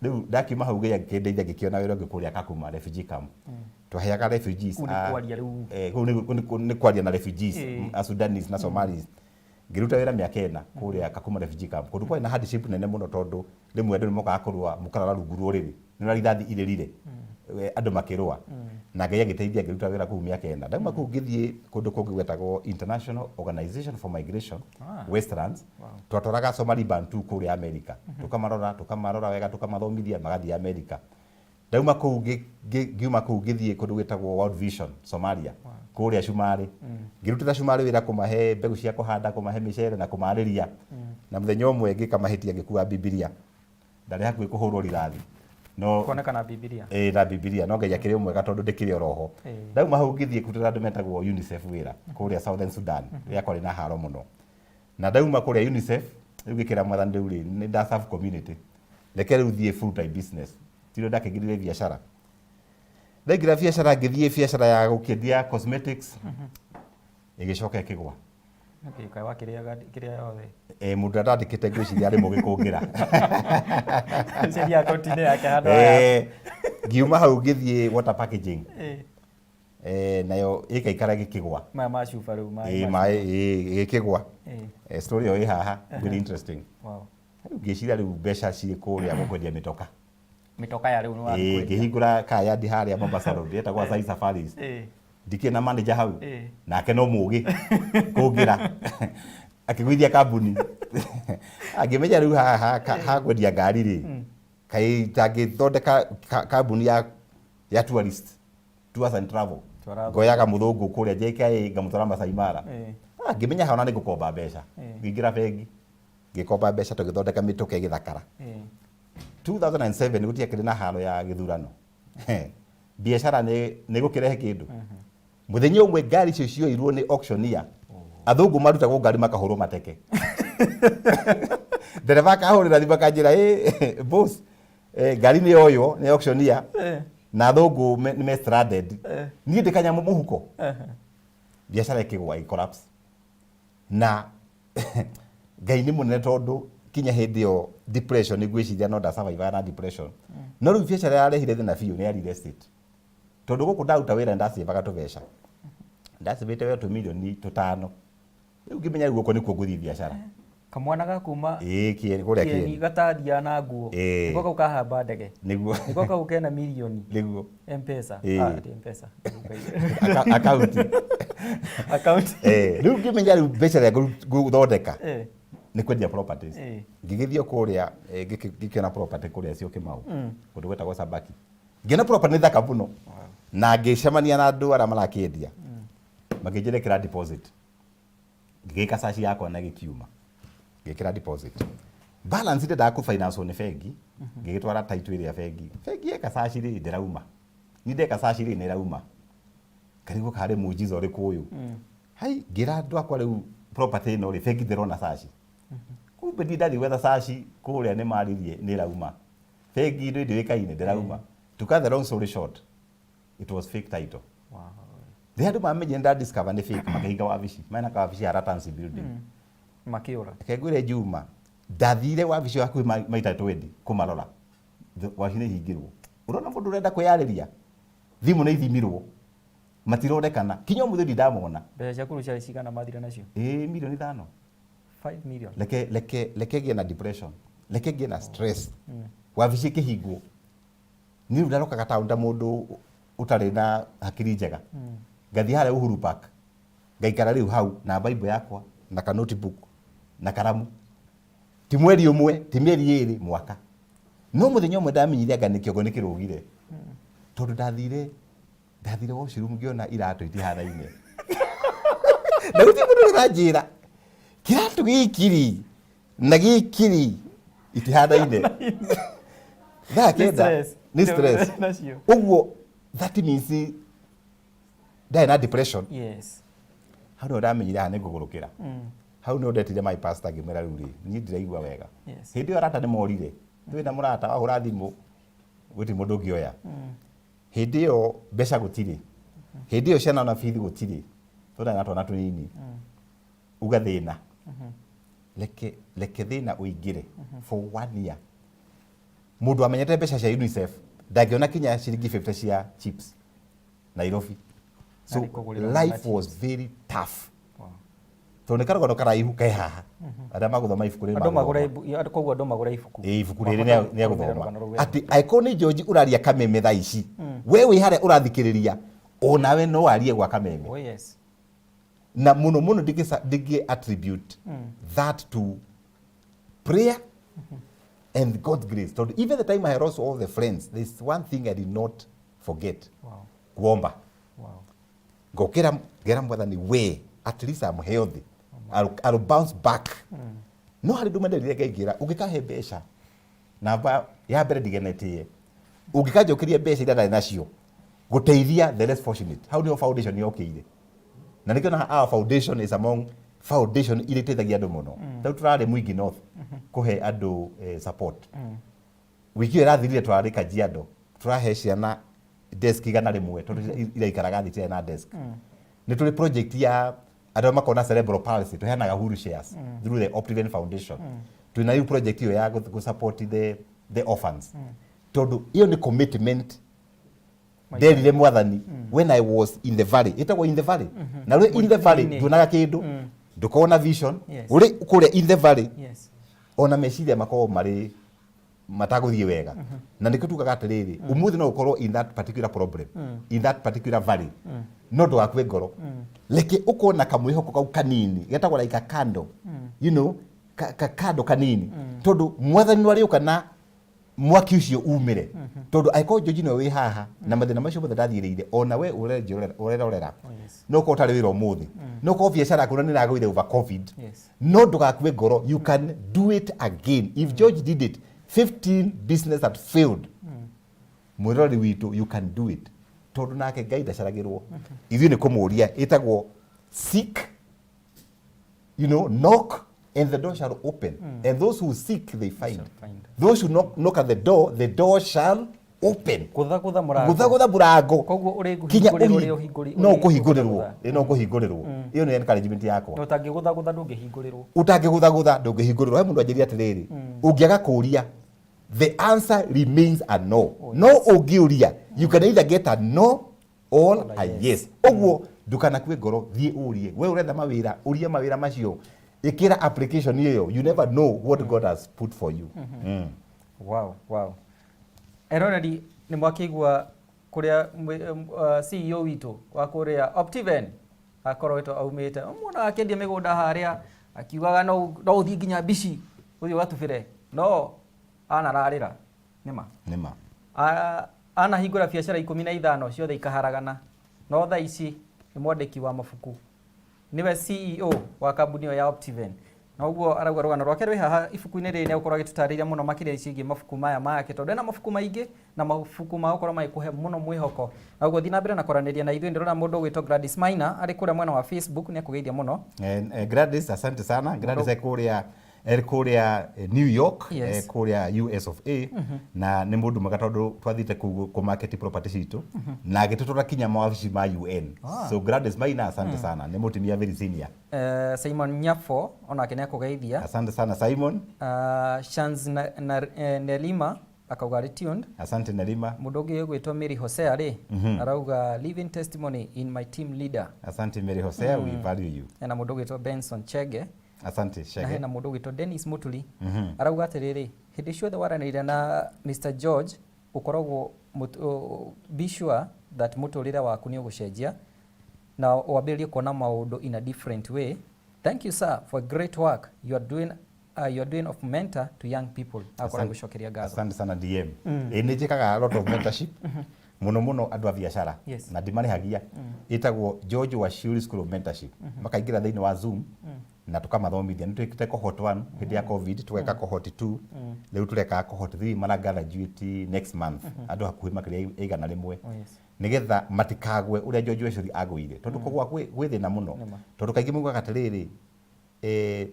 Rĩu ndakiuma hau gĩa kĩndeithia ngĩkĩona wĩra ũngĩ kũrĩa Kakuma refugee camp. Twaheaga refugees Kũu nĩ kwaria rĩu. Kũu nĩ kwaria na refugees a Sudanese na Somalis. Ngĩruta wĩra mĩaka 4 kũrĩa Kakuma refugee camp, kũndũ kwarĩ na hardship nene mũno, tondũ rĩmwe andũ nĩ mokaga kũrũa, mũkarara rungu rwa ũrĩrĩ, nĩ ũrĩa rithathi irĩrire, andũ makĩrũa. Na Ngai agĩteithia ngĩruta wĩra kũu mĩaka 4. Ndauma kũu ngĩthiĩ kũndũ kũngĩ gwetagwo International Organization for Migration, Westlands. Twatwaraga Somali Bantu kũrĩa America, tũkamarora wega, tũkamathomithia magathiĩ America. Ndauma kũu ngiuma kũu ngĩthiĩ kũndũ gwĩtagwo World Vision Somalia, kũrĩa Cumarĩ. Ngĩrutĩra Cumarĩ wĩra kũmahe mbegũ cia kũhanda, kũmahe mĩcere na kũmarĩria. Na mũthenya ũmwe ngĩka mahĩtia ngĩkua Bibilia. Ndarĩ hakuhĩ kũhũrwo rithathi. No kuoneka na Bibilia. Ĩĩ, na Bibilia, no Ngai akĩrĩ o mwega tondũ ndĩkĩrĩ oroho. Ndauma hau ngĩthiĩ kũrutĩra andũ metagwo UNICEF wĩra kũrĩa Southern Sudan, rĩrĩa kwarĩ na haro mũno. Na ndauma kũrĩa UNICEF, rĩu ngĩkĩra Mwathani rĩu rĩ, nĩ nda serve community. Reke rĩu thiĩ full time business. Tirio ndakĩingĩrire biacara. Ndaingĩra biacara ngĩthiĩ biacara ya gũkĩendia cosmetics. Ĩgĩcoka ĩkĩgwa. Okay, kaĩ wakĩrĩaga kĩrĩa yothe? Mũndũ ũrĩa ndandĩkĩte ngwĩciria arĩ mũgĩ kũngĩra. Ceria akaunti-inĩ yake handũ haya. Ngiuma hau ngĩthiĩ water packaging. Nayo ĩkaikara ĩgĩkĩgwa. Maya ma cuba rĩu, maĩ ma maĩ, ĩgĩkĩgwa. Story ĩyo ĩ haha, very interesting. Rĩu ngĩciria rĩu mbeca cirĩ kũrĩa gũkwendia mĩtoka. Mĩtoka ya rĩu nĩ wathiĩ kwendia. Ngĩhingũra kayandi harĩa Mombasa Road, ĩtagwo Asai Safaris. Ndikĩrĩ na manager hau. Nake no mũgĩ kũngĩra. Akĩgũithia kambuni. Angĩmenya rĩu haha ha kwendia ngari rĩ, kaĩ itangĩthondeka kambuni ya tourist, tours and travel. Twara Ngoyaga mũthũngũ kũrĩa JKIA ngamũtwara Masai Mara. Ngĩmenya haha ona nĩ ngũkomba mbeca. Ngĩingĩra bengi. Ngĩkomba mbeca tũgĩthondeka mĩtũka ĩgĩthakara. 2007 gũtiakĩrĩ na haro ya gĩthurano. Biacara nĩ gũkĩrehe kĩndũ. Mũthenya ũmwe ngari icio cioirwo nĩ auctioneer. Athũngũ marutagwo ngari makahũrwo mateke. Ndereba akahũrĩra thimũ akanjĩra, boss, ngari nĩ yoywo nĩ auctioneer. Na athũngũ nĩ me stranded. Niĩ ndĩ kanyamũ mũhuko. Biacara ĩkĩgwa, ĩ collapse. Na Ngai nĩ mũnene tondũ kinya hĩndĩ ĩyo depression ngwĩciria no ndasurvive na depression. No rĩu biacara yarehire thĩna biũ nĩ ya real estate. Tondũ gũkũ ndaruta wĩra ndacĩvaga tũbeca. Ndacĩvĩte wĩra tũmirioni 5. Rĩu ngĩmenya rĩu gũkũ nĩkuo ngũthiĩ biacara. Kamwana ga kuma Ĩĩ, Kieni, kũrĩa Kieni Kieni. gatathiaga na nguo. Nĩko kau kahamba ndege. Nĩguo. Nĩko kau kena mirioni. Nĩguo. M-Pesa. Ti M-Pesa. Akaunti. Akaunti. Rĩu ngĩmenya rĩu mbeca ĩrĩa ngũthondeka nĩ kwendia properties. Ngĩgĩthiĩ kũrĩa, ngĩkĩona property kũrĩa Syokimau. Kũndũ gwetagwo Sabaki. Ngĩona property nĩ thaka mũno. Na ngĩcemania na andũ arĩa marakĩendia. Makĩnjĩra ĩkĩra deposit. Ngĩgĩka search yakwa na gĩkiuma. Ngĩkĩra deposit balance ndendaga kũ finance nĩ bengi, ngĩgĩtwara title ĩrĩa bengi. Bengi yeka search rĩ, ndĩrauma. Ni ndeka search rĩ, nĩrauma. Ngarigwo karĩ muujiza ũrĩkũ ũyũ. Hai, ngĩra andũ akwa, rĩu property ĩno rĩ, bengi ndĩrona search. Kumbe ndi ndathiĩ gwetha search kũrĩa nĩ maririe nĩ ĩrauma. Bengi indo ndĩũĩkaine, ndĩrauma. To cut the long story short, it was fake title. Rĩrĩa andũ mamenyire nda discover nĩ fake, makĩhinga wabici mena kawabici ya Ratansi building. Makĩũra. Reke ngwĩre Juma, ndathire wabici hakuhĩ maita 20 kũmarora. Wabici nĩ hingĩrwo. Ũrona mũndũ ũrenda kwĩyarĩria, thimũ nĩ ithimirwo, matironekana kinya ũmũthĩ ndindamona. Mbeca ciaku rĩu ciarĩ cigana mathire nacio? Ĩĩ, mirioni 5. 5 million. Reke ngĩe na depression, reke ngĩe na stress, wabici ĩkĩhingwo. Niĩ rĩu ndarokaga taũni ta mũndũ ũtarĩ na hakiri njega. Ngathiĩ harĩa Uhuru Park, ngaikara rĩu hau na Bible yakwa na ka notebook na karamu. Ti mweri ũmwe, ti mĩeri 2, mwaka. No mũthenya ũmwe ndamenyire anga nĩ kĩongo nĩ kĩrũgire, tondũ ndathire washroom, ngĩona iratũ itihanaine na gũtirĩ mũndũ ũranjĩra kĩratũ gĩkĩ rĩ na gĩkĩ rĩ itihanaine thaa Nĩ 9. Stress. Nĩ stress. Nacio. Ũguo that means ndarĩ na depression. Hau nĩho ndamenyire haha nĩ ngũgũrũkĩra. Hau nĩho ndetire my pastor, ngĩmwĩra, rĩu rĩ, niĩ ndiraigua wega. Hĩndĩ ĩyo arata nĩ morire. Twĩ na mũrata wahũra thimũ, gũtirĩ mũndũ ũngĩoya. Hĩndĩ ĩyo mbeca gũtirĩ, hĩndĩ ĩyo ciana ona bithi gũtirĩ, tũrĩ na twana tũnini. Uga thĩna, reke thĩna ũingĩre for one year. Mũndũ amenyete mbeca cia UNICEF ndangĩona kinya ciringi 50 cia chips Nairobi. So Arĩ kũgũrĩra mwana life was very tough, tondũ nĩ karũgano karaihu ke haha. Arĩa magũthoma ibuku rĩrĩ Andũ magũre magũthoma. Koguo andũ magũre ibuku. Ĩ, ibuku rĩrĩ Mahote nĩ kũrũmĩrĩra agũthoma rũgano rũu wega. Atĩ angĩkorwo nĩ George ũraria kameme thaa ici, we wĩ harĩa ũrathikĩrĩria, onawe no warie gwa kameme. Oh yes. Na mũno mũno ndingĩ attribute that to prayer and God's grace, tondũ even the time I lost all the friends, there's one thing I did not forget: kuomba. Ngokĩra ngera Mwathani, we at least I'm healthy, I'll bounce back. No harĩ nduma nderire Ngai, ngĩra, ũngĩkahe mbeca namba ya mbere ndigenetĩe, ũngĩkanjokeria mbeca iria ndarĩ nacio gũteithia the less fortunate. Hau nĩho foundation yokĩire, na nĩkĩo na our foundation is among foundation iria iteithagia andũ mũno. Rĩu tũrarĩ Mwingi North kũhe andũ support. Wiki ĩyo ĩrathirire tũrarĩ Kajiado, tũrahe ciana desk 100, tondũ iraikaraga thĩ itirĩ na desk. Nĩ tũrĩ project ya andũ arĩa makoragwo na cerebral palsy, tũheanaga wheelchairs through the Optiven Foundation. Twĩna rĩu project ĩyo ya gũ support the orphans, tondũ ĩyo nĩ commitment nderire Mwathani when I was in the valley. Ĩtagwo In the Valley. Na rĩu in the valley Mũtitũ-inĩ. nduonaga kĩndũ, ndũkoragwo na vision. Ũrĩ kũrĩa in the valley, ona meciria makoragwo marĩ matagũthiĩ wega. Na nĩkĩo tugaga atĩrĩrĩ, ũmũthĩ no ũkorwo in that particular problem, in that particular valley, no ndũgakue ngoro. Reke ũkorwo na kamwĩhoko kau kanini getagwo like a candle, ka candle kanini, tondũ Mwathani no arĩũka na mwaki ũcio umĩre. Tondũ angĩkorwo George nĩwe wĩ haha na mathĩna macio mothe ndathiĩrĩire, ona we ũrerorera, no ũkorwo ũtarĩ wĩra ũmũthĩ, no ũkorwo biacara yaku nĩ ĩragũire over COVID, no ndũgakue ngoro. You can do it again. If George did it, 15 business that failed, mwĩroreri witũ, you can do it, tondũ nake Ngai ndacaragĩrwo. Ithuĩ nĩ kũmũria. Ĩtagwo seek, knock and the door shall open, and those who seek, they find. Shall find. Those who knock, knock at the door, the door shall open. Gũthagũtha mũrango. Gũthagũtha mũrango. Koguo ũrĩ kinya ngũhingũrĩrwo ũrĩ ũhingũri no ũkũhingũrĩrwo. Ũrĩ Ĩ, no ũkũhingũrĩrwo. Ĩyo nĩ encouragement yakwa. Na ũtangĩgũthagũtha ndũngĩhingũrĩrwo. Ũtangĩgũthagũtha ndũngĩhingũrĩrwo. He mũndũ anjĩria atĩrĩrĩ, ũngĩaga kũũria, the answer remains a no. No ũngĩũria, you can either get a no or a yes. Ũguo ndũkanakue ngoro, thiĩ ũrie. We ũretha mawĩra, ũria mawĩra macio, ĩkĩra application ĩyo. You never know what God has put for you. Wow. Eroreri, nĩ mwakĩigua kũrĩa CEO witũ wa kũrĩa Optiven akoretwo aumĩte. Mũndũ akĩendia mĩgũnda harĩa akiugaga no ũthiĩ nginya mbici ũthiĩ ũgatubĩre, no anararĩra nĩma. Nĩma. Anahingũra biacara 15, ciothe ikaharagana, no thaa ici nĩ mwandĩki wa mabuku, nĩwe CEO wa kambuni ĩyo ya Optiven. Na ũguo arauga rũgano rwake rwĩ haha ibuku-inĩ rĩrĩ, nĩ egũkorwo agĩtũtarĩria mũno makĩria ciĩgiĩ mabuku maya make, tondũ ena mabuku maingĩ na mabuku ma gũkorwo magĩkũhe mũno mwĩhoko. Na ũguo thiĩ na mbere na kwaranĩria na ithuĩ. Ndĩrona mũndũ ũgwĩtwo Gladys Maina arĩ kũrĩa mwena wa Facebook, nĩ akũgeithia mũno. Gladys, asante sana. Gladys e kũrĩa New York, kũrĩa US of A, na nĩ mũndũ mwega tondũ twathiĩte kũu kũ market property citũ na agĩtũtwara kinya mawabici ma UN. So Gladys Maina, asante sana, nĩ mũtumia very senior. Simon Nyafo onake nĩ akũgeithia. Asante sana, Simon. Shans na Nelima akauga arĩ tuned. Asante, Nelima. Mũndũ ũngĩ ũgwĩtwo Mary Hosea rĩ, arauga, "Living testimony in my team leader." Asante, Mary Hosea, we value you. Hena mũndũ ũgwĩtwo Benson Chege. Asante, Na Chege. hena mũndũ ũgwĩtwo Dennis Mutuli, arauga atĩrĩrĩ, hĩndĩ ciothe waranĩria na Mr George ũkoragwo be sure that mũtũrĩre waku nĩ ũgũcenjia na wambĩrĩrie kuona maũndũ in a different way. Thank you, sir, for great work you are doing, you are doing of mentor to young people. Akorwo gũcokeria ngatho. Asante sana, DM. Ĩ nĩ njĩkaga a lot of mentorship, mũno mũno andũ a biacara, na ndimarĩhagia. Ĩtagwo George Wachiuri School of Mentorship. Makaingĩra thĩinĩ wa Zoom na tũkamathomithia. Nĩ twĩkĩte cohort 1 hĩndĩ ya COVID, tũgeka cohort 2, rĩu tũreka cohort 3, mara graduate next month, andũ hakuhĩ makĩria 100, nĩgetha matikagwe ũrĩa George Wachiuri agũire, tondũ kũgwa gwĩ thĩna mũno. Nĩma. Tondũ kaingĩ maugaga atĩrĩrĩ,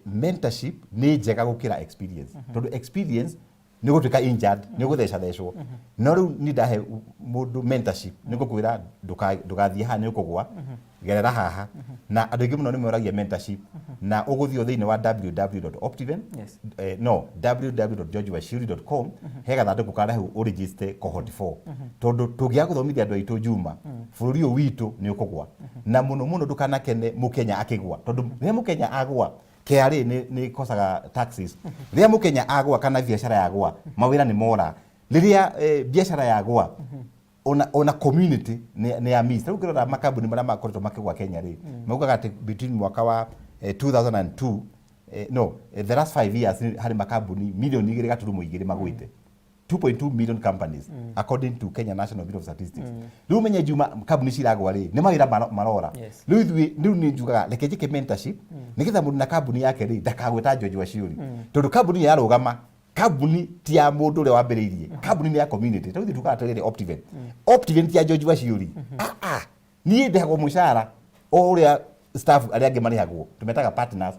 mentorship nĩ njega gũkĩra experience, tondũ experience nĩ ũgũtuĩka injured, nĩ ũgũthecathecwo, no rĩu ni ndahe mũndũ mentorship nĩ ngũkwĩra, "Ndũgathiĩ haha, nĩ ũkũgwa, gerera haha." Na andũ aingĩ mũno nĩ moragia mentorship, na ũgũthiĩ o thĩinĩ wa www.optiven, no www.georgewachuri.com, he gathandũkũ karĩa hau ũregister cohort 4, tondũ tũngĩaga gũthomithia andũ aitũ, Juma, bũrũri ũyũ witũ nĩ ũkũgwa. Na mũno mũno ndũkanakene mũkenya akĩgwa, tondũ rĩrĩa mũkenya agwa, KRA nĩ ĩkocaga taxes. Rĩrĩa mũkenya agwa kana biacara yagwa, mawĩra nĩ mora. Rĩrĩa biacara yagwa, ona community nĩ ya miss. Rĩu ũngĩrora makambuni marĩa makoretwo makĩgwa Kenya rĩ, maugaga atĩ between mwaka wa 2002, no the last 5 years nĩ harĩ makambuni milioni 2.2 magwĩte, 2.2 million companies, according to Kenya National Bureau of Statistics. Rĩu ũmenye, Juma, kambuni ciragwa rĩ, nĩ mawĩra marora. Rĩu ithuĩ rĩu nĩ njugaga reke njĩke mentorship nĩgetha mũndũ na kambuni yake rĩ ndakagwe ta George Wachiuri, tondũ kambuni ĩyo yarũgama, kambuni ti ya mũndũ ũrĩa wambĩrĩirie, kambuni nĩ ya community. Rĩu ithuĩ tugaga atĩrĩrĩ, Optiven, Optiven ti ya George Wachiuri. Ah, ah, niĩ ndĩhagwo mũcara o ũrĩa staff arĩa angĩ marĩhagwo, tũmetaga partners.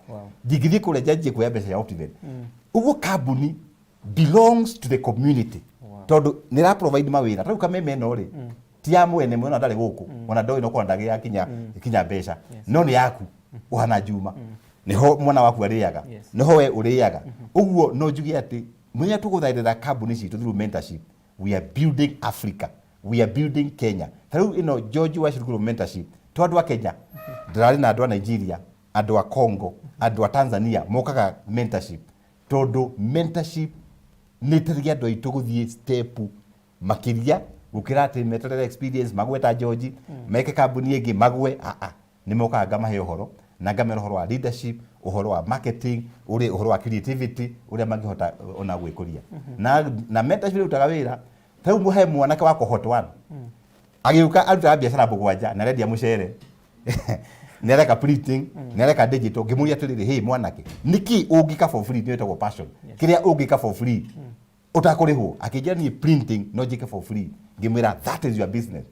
Ndingĩthiĩ kũrĩa njanjie kuoya mbeca cia Optiven. Ũguo kambuni belongs to the community, tondũ nĩ ra provide mawĩra. Tarĩu Kameme ĩno rĩ, ti ya mwene, mwene ndarĩ gũkũ, ona ndoĩ no kona ndagĩa kinya mbeca, no nĩ yaku ũhana Juma, nĩho mwana waku arĩaga, nĩho we ũrĩaga. Ũguo no njuge atĩ mũthenya tũgũthaithĩra kambuni citũ through mentorship, we are building Africa, we are building Kenya. Ta rĩu ĩno George Wachiuri Group Mentorship to andũ a Kenya, ndĩrarĩ na andũ a Nigeria, andũ a Congo, andũ a Tanzania mokaga mentorship, tondũ mentorship nĩ ĩteithagia andũ aitũ gũthiĩ step makĩria gũkĩra atĩ meterere experience magwe ta George, meke kambuni ĩngĩ magwe. Aa, nĩ mokaga ngamahe ũhoro na ngamera ũhoro wa leadership, ũhoro wa marketing, ũrĩ ũhoro wa creativity, ũrĩa mangĩhota ona gwĩkũria na mentorship ĩrutaga wĩra. Ta rĩu he mwanake wa cohort 1 agĩũka, arutaga biacara mũgwanja na arendia mũcere, nĩ areka printing, nĩ areka digital. Ngĩmũria atĩrĩrĩ, "Hey mwanake, nĩkĩ ũngĩka for free?" Nĩ ĩtagwo passion. Kĩrĩa ũngĩka for free ũtakũrĩhwo? Akĩnjĩra, "Niĩ printing no njĩke for free." Ngĩmwĩra, "That is your business."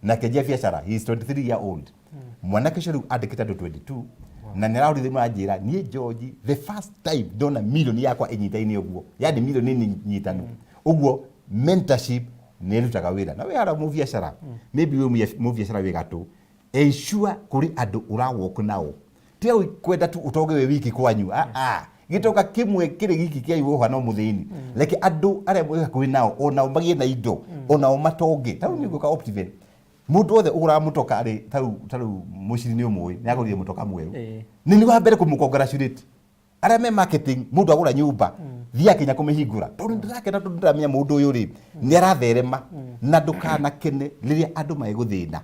Na akĩanjia biacara. He is 23 year old mwanake ũcio, rĩu andĩkĩte andũ 22, na nĩ arahũrire thimũ anjĩra, "Niĩ George, the first time ndona milioni yakwa ĩnyitaine ũguo, yani milioni nĩ nyitanu ũguo." Mentorship nĩ ĩrutaga wĩra. Na wĩ harĩa mũbiacara, maybe wĩ mũbiacara wĩ gatũ, ensure kũrĩ andũ ũrawalk nao, tiga kwenda tu ũtonge wĩ wiki kwanyu. Ah, ah, gĩtonga kĩmwe kĩrĩ giki kĩa igũha no mũthĩni. Reke andũ arĩa mwĩ hakuhĩ nao onao magĩe na indo, onao matonge. Ta rĩu nĩ ngũka Optiven, mũndũ wothe ũgũraga mũtoka arĩ tarĩu mũciri nĩ ũmũĩ nĩ agũrire mũtoka mwerũ, nĩ wa mbere kũmũ congratulate. Arĩa me marketing, mũndũ agũra nyũmba, thiĩ akinya kũmĩhingũra, tondũ nĩ ndĩrakena, tondũ ndĩramenya mũndũ ũyũ rĩ nĩ aratherema. Na ndũkanakene rĩrĩa andũ megũthĩna,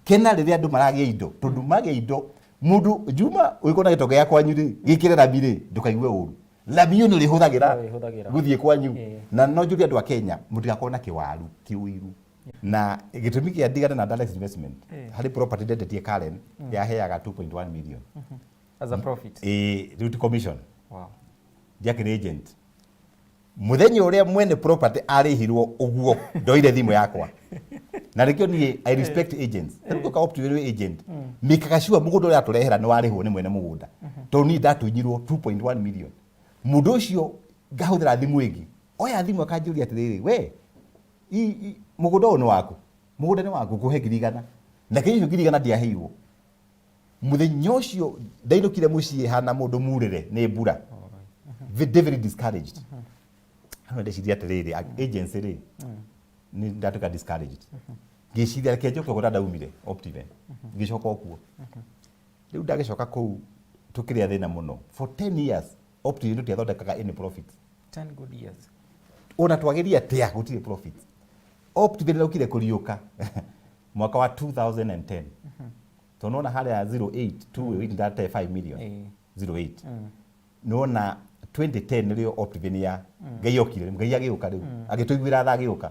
kena rĩrĩa andũ maragĩa indo, tondũ magĩa indo mũndũ, Juma, ũgĩkorwo na gĩtonga gĩa kwanyu rĩ gĩkĩre rami rĩ, ndũkaigue ũru, rami ĩyo nĩ ũrĩhũthagĩra Nĩũrĩhũthagĩra. gũthiĩ kwanyu. Na no njuge andũ a Kenya mũtigakorwo na kĩwaru kĩũiru. Na gĩtũmi kĩa ndigane na Dalex Investment, harĩ property ndendetie Karen yaheaga 2.1 million as a profit. Ĩĩ, rĩu ti commission. Ndiakĩrĩ agent. Mũthenya ũrĩa mwene property arĩhirwo ũguo, ndoire thimũ yakwa na nĩkĩo niĩ I respect agents. Rĩu ngũka Optiven wĩ agent, mĩkaga sure mũgũnda ũrĩa atũrehera nĩ warĩhwo nĩ mwene mũgũnda, tondũ niĩ ndatunyirwo 2.1 million. Mũndũ ũcio ngahũthĩra thimũ ĩngĩ, oya thimũ akanjũria atĩrĩrĩ, we mũgũnda ũyũ nĩ waku? Mũgũnda nĩ waku, ngũhe 100,000. Na kĩrĩa icio 100,000 ndiaheirwo. Mũthenya ũcio ndainũkire mũciĩ hana mũndũ murĩre nĩ mbura. Very, very discouraged. Hano ndeciria atĩrĩrĩ, agency rĩ, nĩ ndatuĩka discouraged. Ngĩciria reke njoke kũrĩa ndaumire Optiven. Ngĩcoka o kuo. Rĩu ndagĩcoka kũu tũkĩrĩa thĩna mũno. For 10 years Optiven tũtiathondekaga any profit. 10 good years. Ona twageria atĩa gũtirĩ profit. Optiven ĩrokire kũriũka mwaka wa 2010. Tondũ nĩwona harĩa 08 2 ndate 5 million. 08. Nĩwona 2010 nĩrĩo Optiven ya Ngai okire, Ngai agĩũka rĩu. Agĩtũiguĩra tha agĩũka.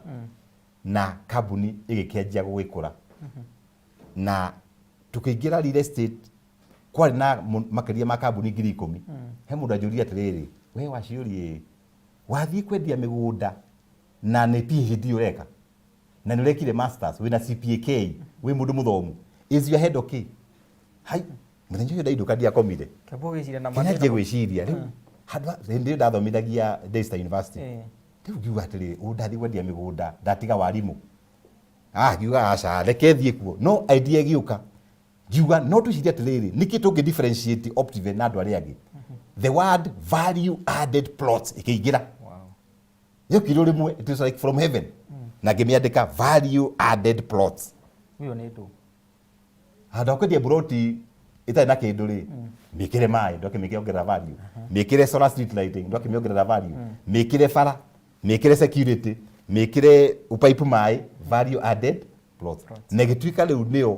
Na kambuni ĩgĩkĩanjia gũgĩkũra. Na tũkĩingĩra real estate kwarĩ na makĩria ma kambuni 10,000. He mũndũ anjũria atĩrĩrĩ, we Waciũri, wathiĩ kwendia mĩgũnda na nĩ PhD ũreka na nĩ ũrekire masters, wĩna CPAK, wĩ mũndũ mũthomu, is your head okay? Hai, mũthenya ũcio ndainũka ndiakomire. Kĩambu gwĩciria na Kĩnyanjie gwĩciria rĩu handũ hĩndĩ ĩyo ndathomithagia Daystar University. Rĩu ngiuga atĩrĩrĩ, ũũ ndathiĩ kwendia mĩgũnda ndatiga warimũ? Ah, ngiuga aca, reke thiĩ kuo. No idea ĩgĩũka, ngiuga no twĩcirie atĩrĩrĩ, nĩkĩ tũngĩ differentiate Optiven na andũ arĩa angĩ? The word value added plots ĩkĩingĩra. Yokire rĩmwe, it was like from heaven. Na ngĩmĩandĩka value added plots. Ũyũ nĩ ndũ. Handũ ha kwendia mburoti ĩtarĩ na kĩndũ rĩ, mĩkĩre maĩ, ndwakĩmĩongerera value. Mĩkĩre solar street lighting, ndwakĩmĩongerera value. Mĩkĩre bara, mĩkĩre security, mĩkĩre pipe maĩ, value added plots. Na ĩgĩtuĩka rĩu nĩyo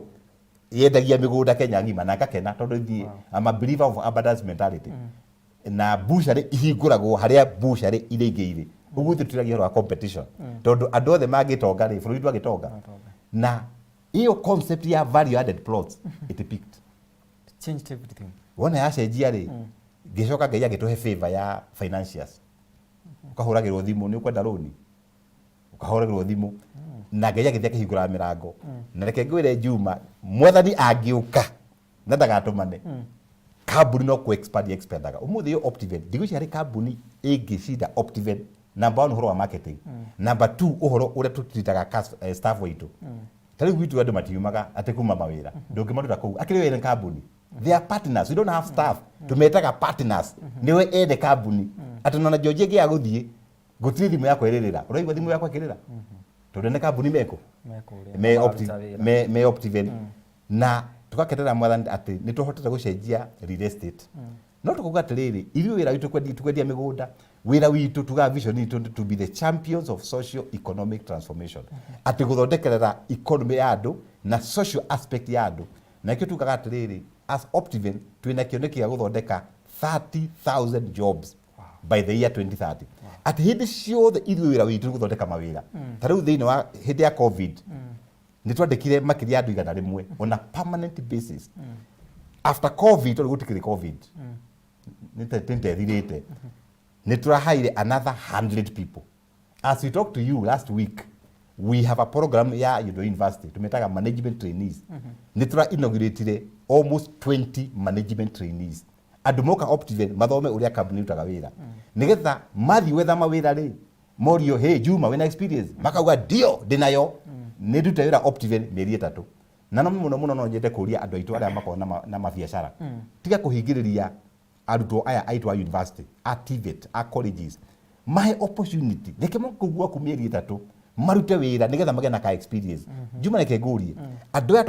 yendagia mĩgũnda Kenya ng'ima, na ngakena tondũ ithuĩ I'm a believer of abundance mentality. Na butchery ihingũragwo harĩa butchery iria ingĩ irĩ. Ũguo ithuĩ tũtiragia ũhoro wa competition. Tondũ andũ othe mangĩtonga rĩ, bũrũri ndwagĩtonga. Na ĩyo concept ya value added plots, it picked. Changed everything. Wona yacenjia rĩ, ngĩcoka Ngai agĩtũhe favor ya financiers. Ũkahũragĩrwo thimũ, nĩ ũkwenda rũni? Ũkahũragĩrwo thimũ. Na Ngai agĩthiĩ akĩhingũra mĩrango. Na reke ngwĩre Juma, mwathani angĩũka na ndagatũmane, kambuni no kũ expand expandaga. Ũmũthĩ ĩyo Optiven, ndigwĩciria harĩ kambuni ĩngĩcinda Optiven. Number one, ũhoro wa marketing. Number two, ũhoro ũrĩa tũtritaga staff witũ. Ta rĩu gwitũ andũ matiumaga atĩ kuma mawĩra. Ndũngĩmaruta kũu. Akĩrĩ wene kambuni. They are partners. We don't have staff. Tũmetaga partners. Nĩwe ene kambuni. Atĩ ona George ĩngĩaga gũthiĩ, gũtirĩ thimũ yakwa ĩrĩrĩra. Ũraigua thimũ yakwa ĩkĩrĩra? Tondũ ene kambuni mekũ? Mekũrĩa. Me Mararuta wĩra. Me Optiven. Na tũgakenera mwathani atĩ nĩ tũhotete gũcenjia real estate. No tũkauga atĩrĩrĩ, ithuĩ wĩra witũ kwendia mĩgũnda, wĩra witũ tugaga vision itũ to be the champions of socio economic transformation. Atĩ gũthondekerera economy ya andũ na social aspect ya andũ. Na nĩkĩo tugaga atĩrĩrĩ, as Optiven twĩna kĩoneki gĩa gũthondeka 30,000 jobs by the year 2030. Atĩ hĩndĩ ciothe ithuĩ wĩra witũ nĩ gũthondeka mawĩra. Ta rĩu thĩinĩ wa hĩndĩ ya COVID, nĩ twandĩkire makĩria ya andũ 100 on a permanent basis. After COVID, tondũ gũtikĩrĩ COVID, nĩ tethirĩte, nĩ tũrahaire another 100 people. As we talk to you last week, we have a program ya Yondo University, tũmĩtaga management trainees. Nĩ tũra inauguratire almost 20 management trainees. Andũ moka Optiven mathome ũrĩa kambuni ĩrutaga wĩra. Nĩgetha mathiĩ gwetha mawĩra rĩ, morio, hey Juma, wĩna experience? Makauga ndio, ndĩnayo. Nĩ ndute wĩra Optiven mĩeri 3. Na no mũno mũno no nyende kũria andũ aitũ arĩa makoragwo na mabiacara. Tiga kũhingĩrĩria arutwo aya aitũ a university, a TVET, a colleges. Mahe opportunity. Reke moke kũu gwaku mĩeri 3 marute wĩra nĩgetha magĩe na ka experience. Juma, reke ngũrie. Andũ aya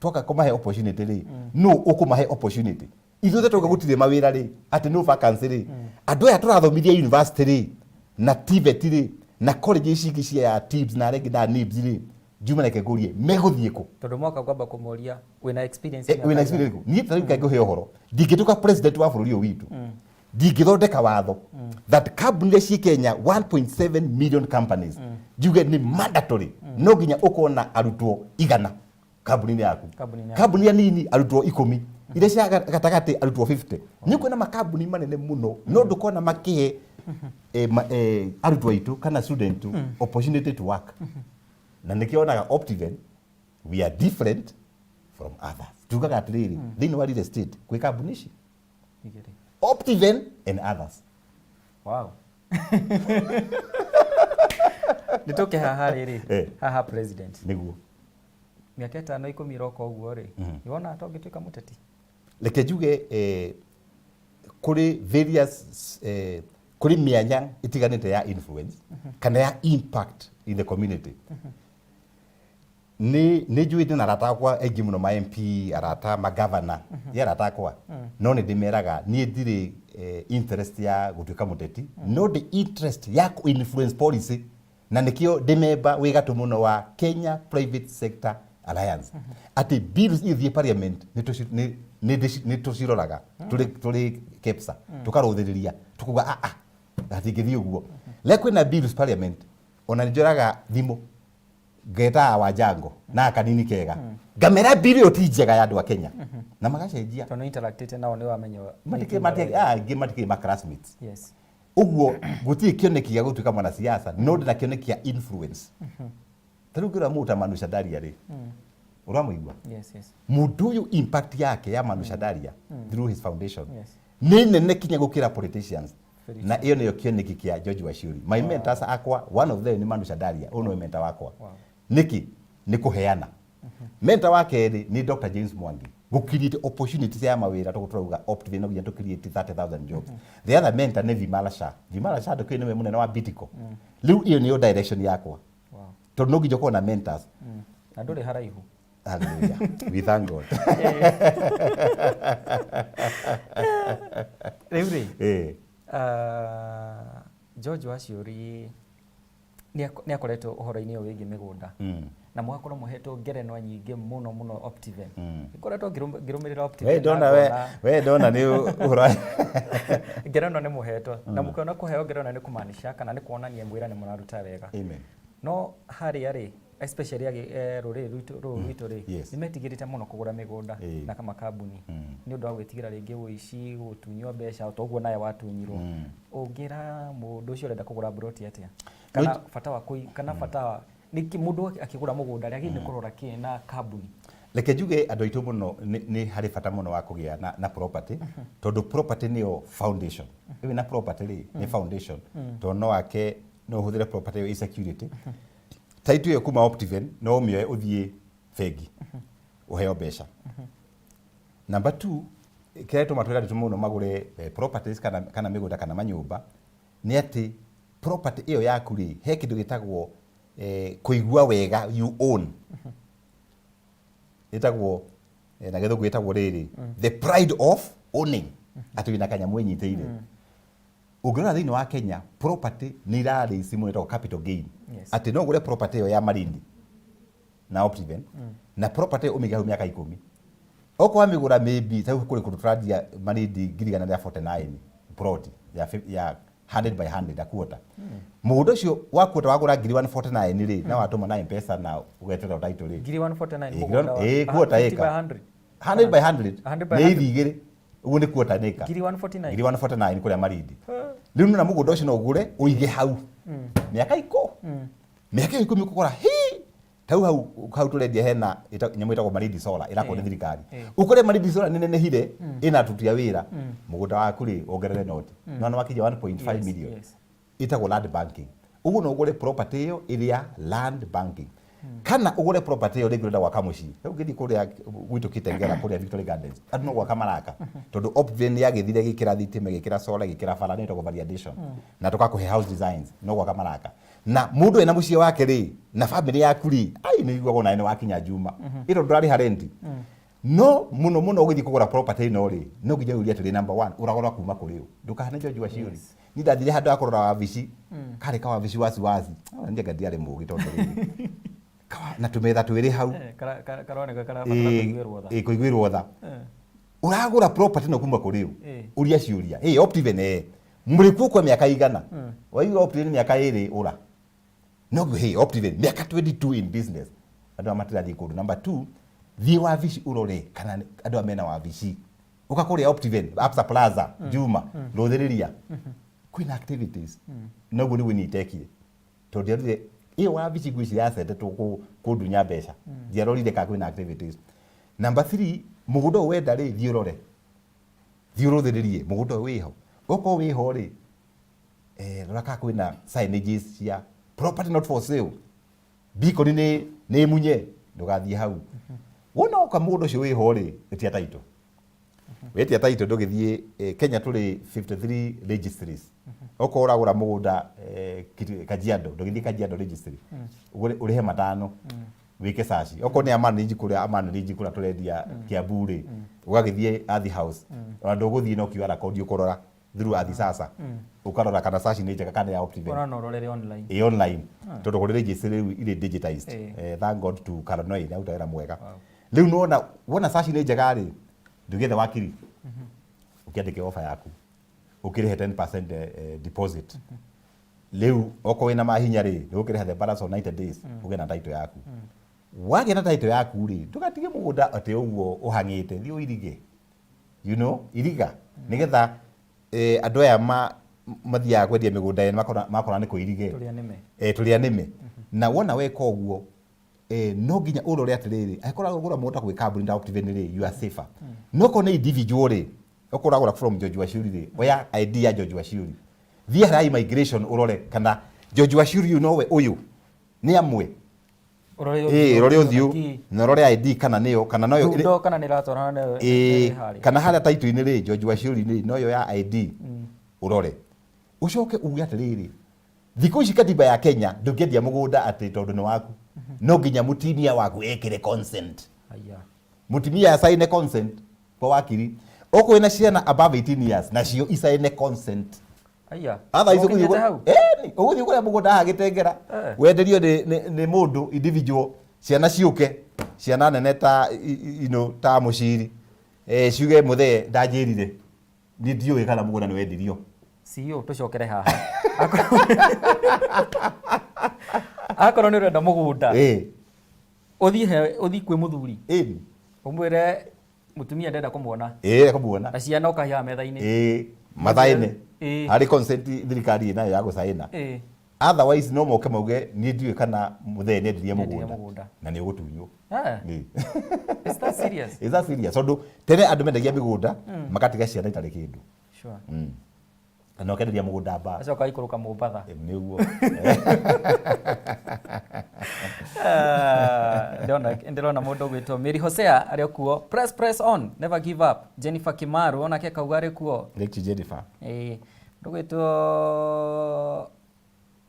twaka kũmahe opportunity rĩ, nũ ũkũmahe opportunity? Ithuothe twauga gũtirĩ mawĩra rĩ, atĩ no vacancy rĩ, andũ aya tũrathomithia university rĩ, na TVET rĩ, na college ici ingĩ cia ya TIBS na arĩa angĩ na NIBS rĩ, Juma, reke ngũrie, megũthiĩ kũ? Tondũ mwaka kwamba kũmoria wĩna experience wĩna experience kũ? Niĩ ta rĩu kaĩ ngũhe ũhoro, ndingĩtuĩka president wa bũrũri ũyũ witũ, ndingĩthondeka watho that kambuni iria ciĩ Kenya 1.7 million companies njuge nĩ mandatory no nginya ũkorwo na arutwo 100 kambuni-inĩ yaku. Kambuni-inĩ yaku. Kambuni ya nini arutwo 10. Iria cia gatagatĩ arutwo 50. Nĩ ũkuona makambuni manene mũno no ndũkona makĩhe arutwo aitũ kana student opportunity to work. Na nĩkĩo wonaga Optiven we are different from others. Tugaga atĩrĩrĩ, thĩinĩ wa real estate gwĩ kambuni ici Igĩrĩ. Optiven and others. Wow. Nĩ tũke haha rĩrĩ. Haha president. Nĩguo. Mĩaka 5 10 ĩroka ũguo rĩ, nĩwona ta ũngĩtuĩka mũteti? Reke njuge kũrĩ various kũrĩ mĩanya ĩtiganĩte ya influence kana ya impact in the community. Nĩ njũĩ ndĩna arata akwa aingĩ mũno ma MP, arata ma governor, nĩ arata akwa, no nĩ ndĩmeraga niĩ ndirĩ interest ya gũtuĩka mũteti, no ndĩ interest ya kũ influence policy, na nĩkĩo ndĩ member wĩ gatũ mũno wa Kenya Private Sector Alliance, atĩ bills ithiĩ parliament nĩ tũciroraga tũrĩ KEPSA, tũkarũthĩrĩria tũkauga ah ah gatingĩthiĩ ũguo. Rĩrĩa kwĩna bills parliament, ona nĩ njoraga thimũ ngetaga Wanjango na kanini kega ngamera bill ĩyo ti njega ya andũ a Kenya na magacenjia. Tondũ nĩ interactĩte nao, nĩ wamenya. Matikĩ matikĩ angĩ matikĩ ma classmates. Ũguo gũtirĩ kĩoneki gĩa gũtuĩka mwanasiasa, no ndĩna kĩoneki kĩa influence. Ta rĩu ngĩrora mũndũ ta Manu Chandaria rĩ, ũramũigua? Yes. Mũndũ ũyũ impact yake ya Manu Chandaria through his foundation nĩ nene kinya gũkĩra politicians. Very. Na ĩyo nĩyo kĩoneki kĩa George Wachiuri. My mentors akwa, one of them nĩ Manu Chandaria, ũyũ nĩwe mentor wakwa. Nĩkĩ? Nĩ kũheana. Mentor wa kerĩ nĩ Dr. James Mwangi, gũ create opportunities ya mawĩra. Tũgũ tũrauga Optiven no nginya tũ create 30,000 jobs. The other mentor nĩ Vimala Shah. Vimala Shah ndũkĩũĩ nĩwe mũnene wa Bidco. Rĩu ĩyo nĩyo direction yakwa, tondũ no nginya ũkorwo na mentors. Na ndũrĩ haraihu. Hallelujah. We thank God. Rĩu rĩ, George Wachiuri nĩ akoretwo ũhoro-inĩ ũyũ wĩgiĩ mĩgũnda na mũgakorwo mũhetwo ngerenwa nyingĩ mũno mũno Optiven. Ngoretwo ngĩrũmĩrĩra Optiven We na ndona we ngona we ndona nĩ ũhoro. Ngerenwa nĩ mũhetwo, na mũkĩona kũheo ngerenwa nĩ kũmaanisha kana nĩ kuonania mwĩra nĩ mũraruta wega. Amen. No harĩa rĩ, especially rũrĩrĩ rwitũ rũrũ rwitũ rĩ, nĩ metigĩrĩte mũno kũgũra mĩgũnda na makambuni nĩ ũndũ wa gwĩtigĩra rĩngĩ ũici, gũtunywo mbeca o ta ũguo nawe watunyirwo. Ũngĩra mũndũ ũcio ũrenda kũgũra mburoti atĩa, kana bata wa kũi kana bata wa nĩkĩ mũndũ akĩgũra mũgũnda rĩ agĩrĩirwo nĩ kũrora kĩ na kambuni? Reke njuge andũ aitũ mũno nĩ harĩ bata mũno wa kũgĩa na property, tondũ property nĩyo foundation. Rĩu na property rĩ nĩ foundation, tondũ no wake, no ũhũthĩre property ĩyo ĩ security. Title ĩyo kuma Optiven no ũmĩoe ũthiĩ bengi ũheo mbeca. Number two, kĩrĩa gĩtũma twĩre andũ mũno magũre properties kana mĩgũnda kana manyũmba nĩ atĩ property ĩyo yaku rĩ, he kĩndũ gĩtagwo kũigua wega you own, ĩtagwo na gĩthũngũ ĩtagwo rĩrĩ the pride of owning, atĩ wĩna kanyamũ ĩnyitĩire. Ũngĩrora thĩinĩ wa Kenya, property nĩ irarĩci mũno, ĩtagwo capital gain, atĩ no ũgũre property ĩyo ya Malindi na Optiven na property ĩyo ũmĩige hau mĩaka 10. Okorwo wamĩgũra maybe ta rĩu kũrĩ kũndũ tũrandia Malindi 149,000 plot ya 100 by 100, a quarter. Mũgũnda ũcio wa quarter wagũra ngiri 149 rĩ, na watũma na M-Pesa na ũgeterera title rĩ. Ngiri 149? Mũgũnda wa quarter 50 by acre. 100. 100 by 100. 100 by nĩ 100. ithi igĩrĩ ũguo nĩ quarter nĩ acre. Ngiri 149. Ngiri 149 kũrĩa Malindi. Rĩu nona mũgũnda ũcio no ũgũre ũige hau mĩaka 10 ũkũgũra hi tau hau hau tũrendia hena nyamũ ĩtagwo Malindi Solar ĩrakwo nĩ thirikari. Ũkore Malindi Solar nĩ nenehire, ĩna aruti a wĩra, mũgũnda waku rĩ wongerere noti no nĩ wakinya 1.5 million. Ĩtagwo land banking. Ũguo no ũgũre property ĩyo ĩrĩ ya land banking kana ũgũre property ĩyo rĩngĩ ũrenda gwaka mũciĩ. Rĩu ũngĩthiĩ kũrĩa gwitũ Kitengela, kũrĩa Victory Gardens, andũ no gwaka maraka tondũ Optiven yagĩthire ĩgĩkĩra thitima, ĩgĩkĩra solar, ĩgĩkĩra bara, nĩ ĩtagwo value addition, na tũgakũhe house designs. No gwaka maraka na mũndũ ena mũciĩ wake rĩ na family yaku rĩ, ai nĩ iguagwo nawe nĩ wakinya njuma ĩro ndũrarĩha renti. No mũno mũno ũgĩthiĩ kũgũra property ĩno rĩ, no nginya ũrie atĩrĩ, number one, ũragũra kuma kũrĩ ũ? Ndũkahane George Wachiuri. Niĩ ndathire handũ ha kũrora wabici, karĩ kawabici waci waci. Niĩ anga ndiarĩ mũgĩ tondũ rĩrĩ na tũmetha twĩrĩ hau. Karoneka karabatara kũiguĩrwo tha. Ĩ, kũiguĩrwo tha. Ũragũra property ĩno kuma kũrĩ ũ? Ũria ciũria. Ĩ Optiven mũrĩ kuo kwa mĩaka igana? Waigua Optiven mĩaka 2 ũra no hey, Optiven mĩaka 22 in business, andũ aya matirathiĩ kũndũ. Number two, thiĩ wabici ũrore kana andũ aya mena wabici. Ũka kũrĩa Optiven, Absa Plaza, Juma, rũthĩrĩria. Kwĩna activities. Noguo nĩguo niĩ itekire. Tondũ ndiarorire ĩyo wabici ngwĩciria yacendetwo kũndunya mbeca. Ndiarorire kana kwĩna activities. Number three, mũgũnda ũyũ wenda rĩ, thiĩ ũrore. Thiĩ ũrũthĩrĩrie mũgũnda ũyũ wĩho. Okorwo wĩho rĩ, rora kana kwĩna signages cia property not for sale. Beacon nĩ munye, ndũgathiĩ hau. Wona oka mũgũnda ũcio wĩho rĩ, ĩtia title. Wetia title ndũgĩthiĩ, Kenya tũrĩ 53 registries. Okorwo ũragũra mũgũnda Kajiado, ndũgĩthiĩ Kajiado registry. Ũgũre ũrĩhe 500 wĩke search. Okorwo nĩ Aman Ridge kũrĩa Aman Ridge kũrĩa tũrendia Kiambu rĩ, ũgagĩthiĩ Ardhi House. Ona ndũgũthiĩ no QR code ũkũrora through Ardhi Sasa. Ũkarora kana search nĩ njega kana ya Optiven. Ona no ũrorere online. Ĩ online. Tondũ kũrĩ registry rĩu irĩ digitized. Thank God to Karanoi nĩ aruta wĩra mwega. Rĩu nĩwona wona search nĩ njega rĩ, ndũgĩethe wakiri. Ũkĩandĩke offer yaku. Ũkĩrĩhe 10% deposit. Rĩu okorwo wĩna mahinya rĩ, nĩ ũkĩrĩha the balance of 90 days, ũgĩe na title yaku. Wagĩa na title yaku rĩ, ndũgatige mũgũnda atĩ ũguo ũhang'ĩte, thiĩ ũirige. You know, iriga. Nĩgetha andũ aya mathiaga kwendia mĩgũnda ĩno makora nĩ kũirige. Tũrĩa nĩme. Tũrĩa nĩme. Na wona weka ũguo, no nginya ũrore atĩrĩrĩ, angĩkorwo ũragũra mũgũnda gwĩ kambuni ta Optiven rĩ, you are safer. No okorwo nĩ individual rĩ, okorwo ũragũra from George Wachiuri rĩ, oya ID ya George Wachiuri. Thiĩ harĩa immigration ũrore kana George Wachiuri ũyũ nowe ũyũ, nĩ amwe. Ũrore Ũrore ũthiũ ũthiũ, na kĩ. na ũrore ID kana nĩyo, kana noyo ĩrĩ Thundo kana nĩ ĩratwarana nayo ĩrĩ harĩa. Kana harĩa title-inĩ rĩ, George Wachiuri rĩ, noyo ya ID, ũrore. Ũcoke uge atĩrĩrĩ, thikũ ici katiba ya Kenya ndũngĩendia mũgũnda atĩ tondũ nĩ waku. No nginya mũtumia waku ekĩre consent. Aya. Mũtumia asaine consent kwa wakiri. Okorwo wĩna ciana above 18 years, nacio isaine consent. Aya. Otherwise Ũkinyĩte ũgũthiĩ hau? Ũgũthiĩ kũrĩa mũgũnda haha Gĩtengera, wenderio nĩ mũndũ individual, ciana ciũke, ciana nene ta, you know, ta mũciri, ciuge mũthee ndanjĩrire, niĩ ndiũĩ kana mũgũnda nĩ wendirio. CEO, tũcokere haha. Akorwo nĩ ũrenda mũgũnda, ũthiĩ kwĩ mũthuri. Ũmwĩre mũtumia ndenda kũmuona. Kũmuona. Na ciana ũkahiha metha-inĩ. Mathaine. Harĩ consent thirikari ĩnayo ya gũcaina. Otherwise no moke mauge niĩ ndiũĩ kana mũthee nĩ endirie Nĩ endirie mũgũnda. mũgũnda. Na nĩ ũgũtunywo. Is that serious? Is that serious? Tondũ tene andũ mendagia mĩgũnda, magatiga ciana itarĩ kĩndũ. Na ũkenderia mũgũnda mba. Acoka aikũrũka Mombatha. Nĩguo. Ndĩrona mũndũ ũgwĩtwo Mary Hosea arĩ kuo. Press, press on, never give up. Jennifer Kimaru onake kauga arĩ kuo. Thank you Jennifer. Mũndũ ũgwĩtwo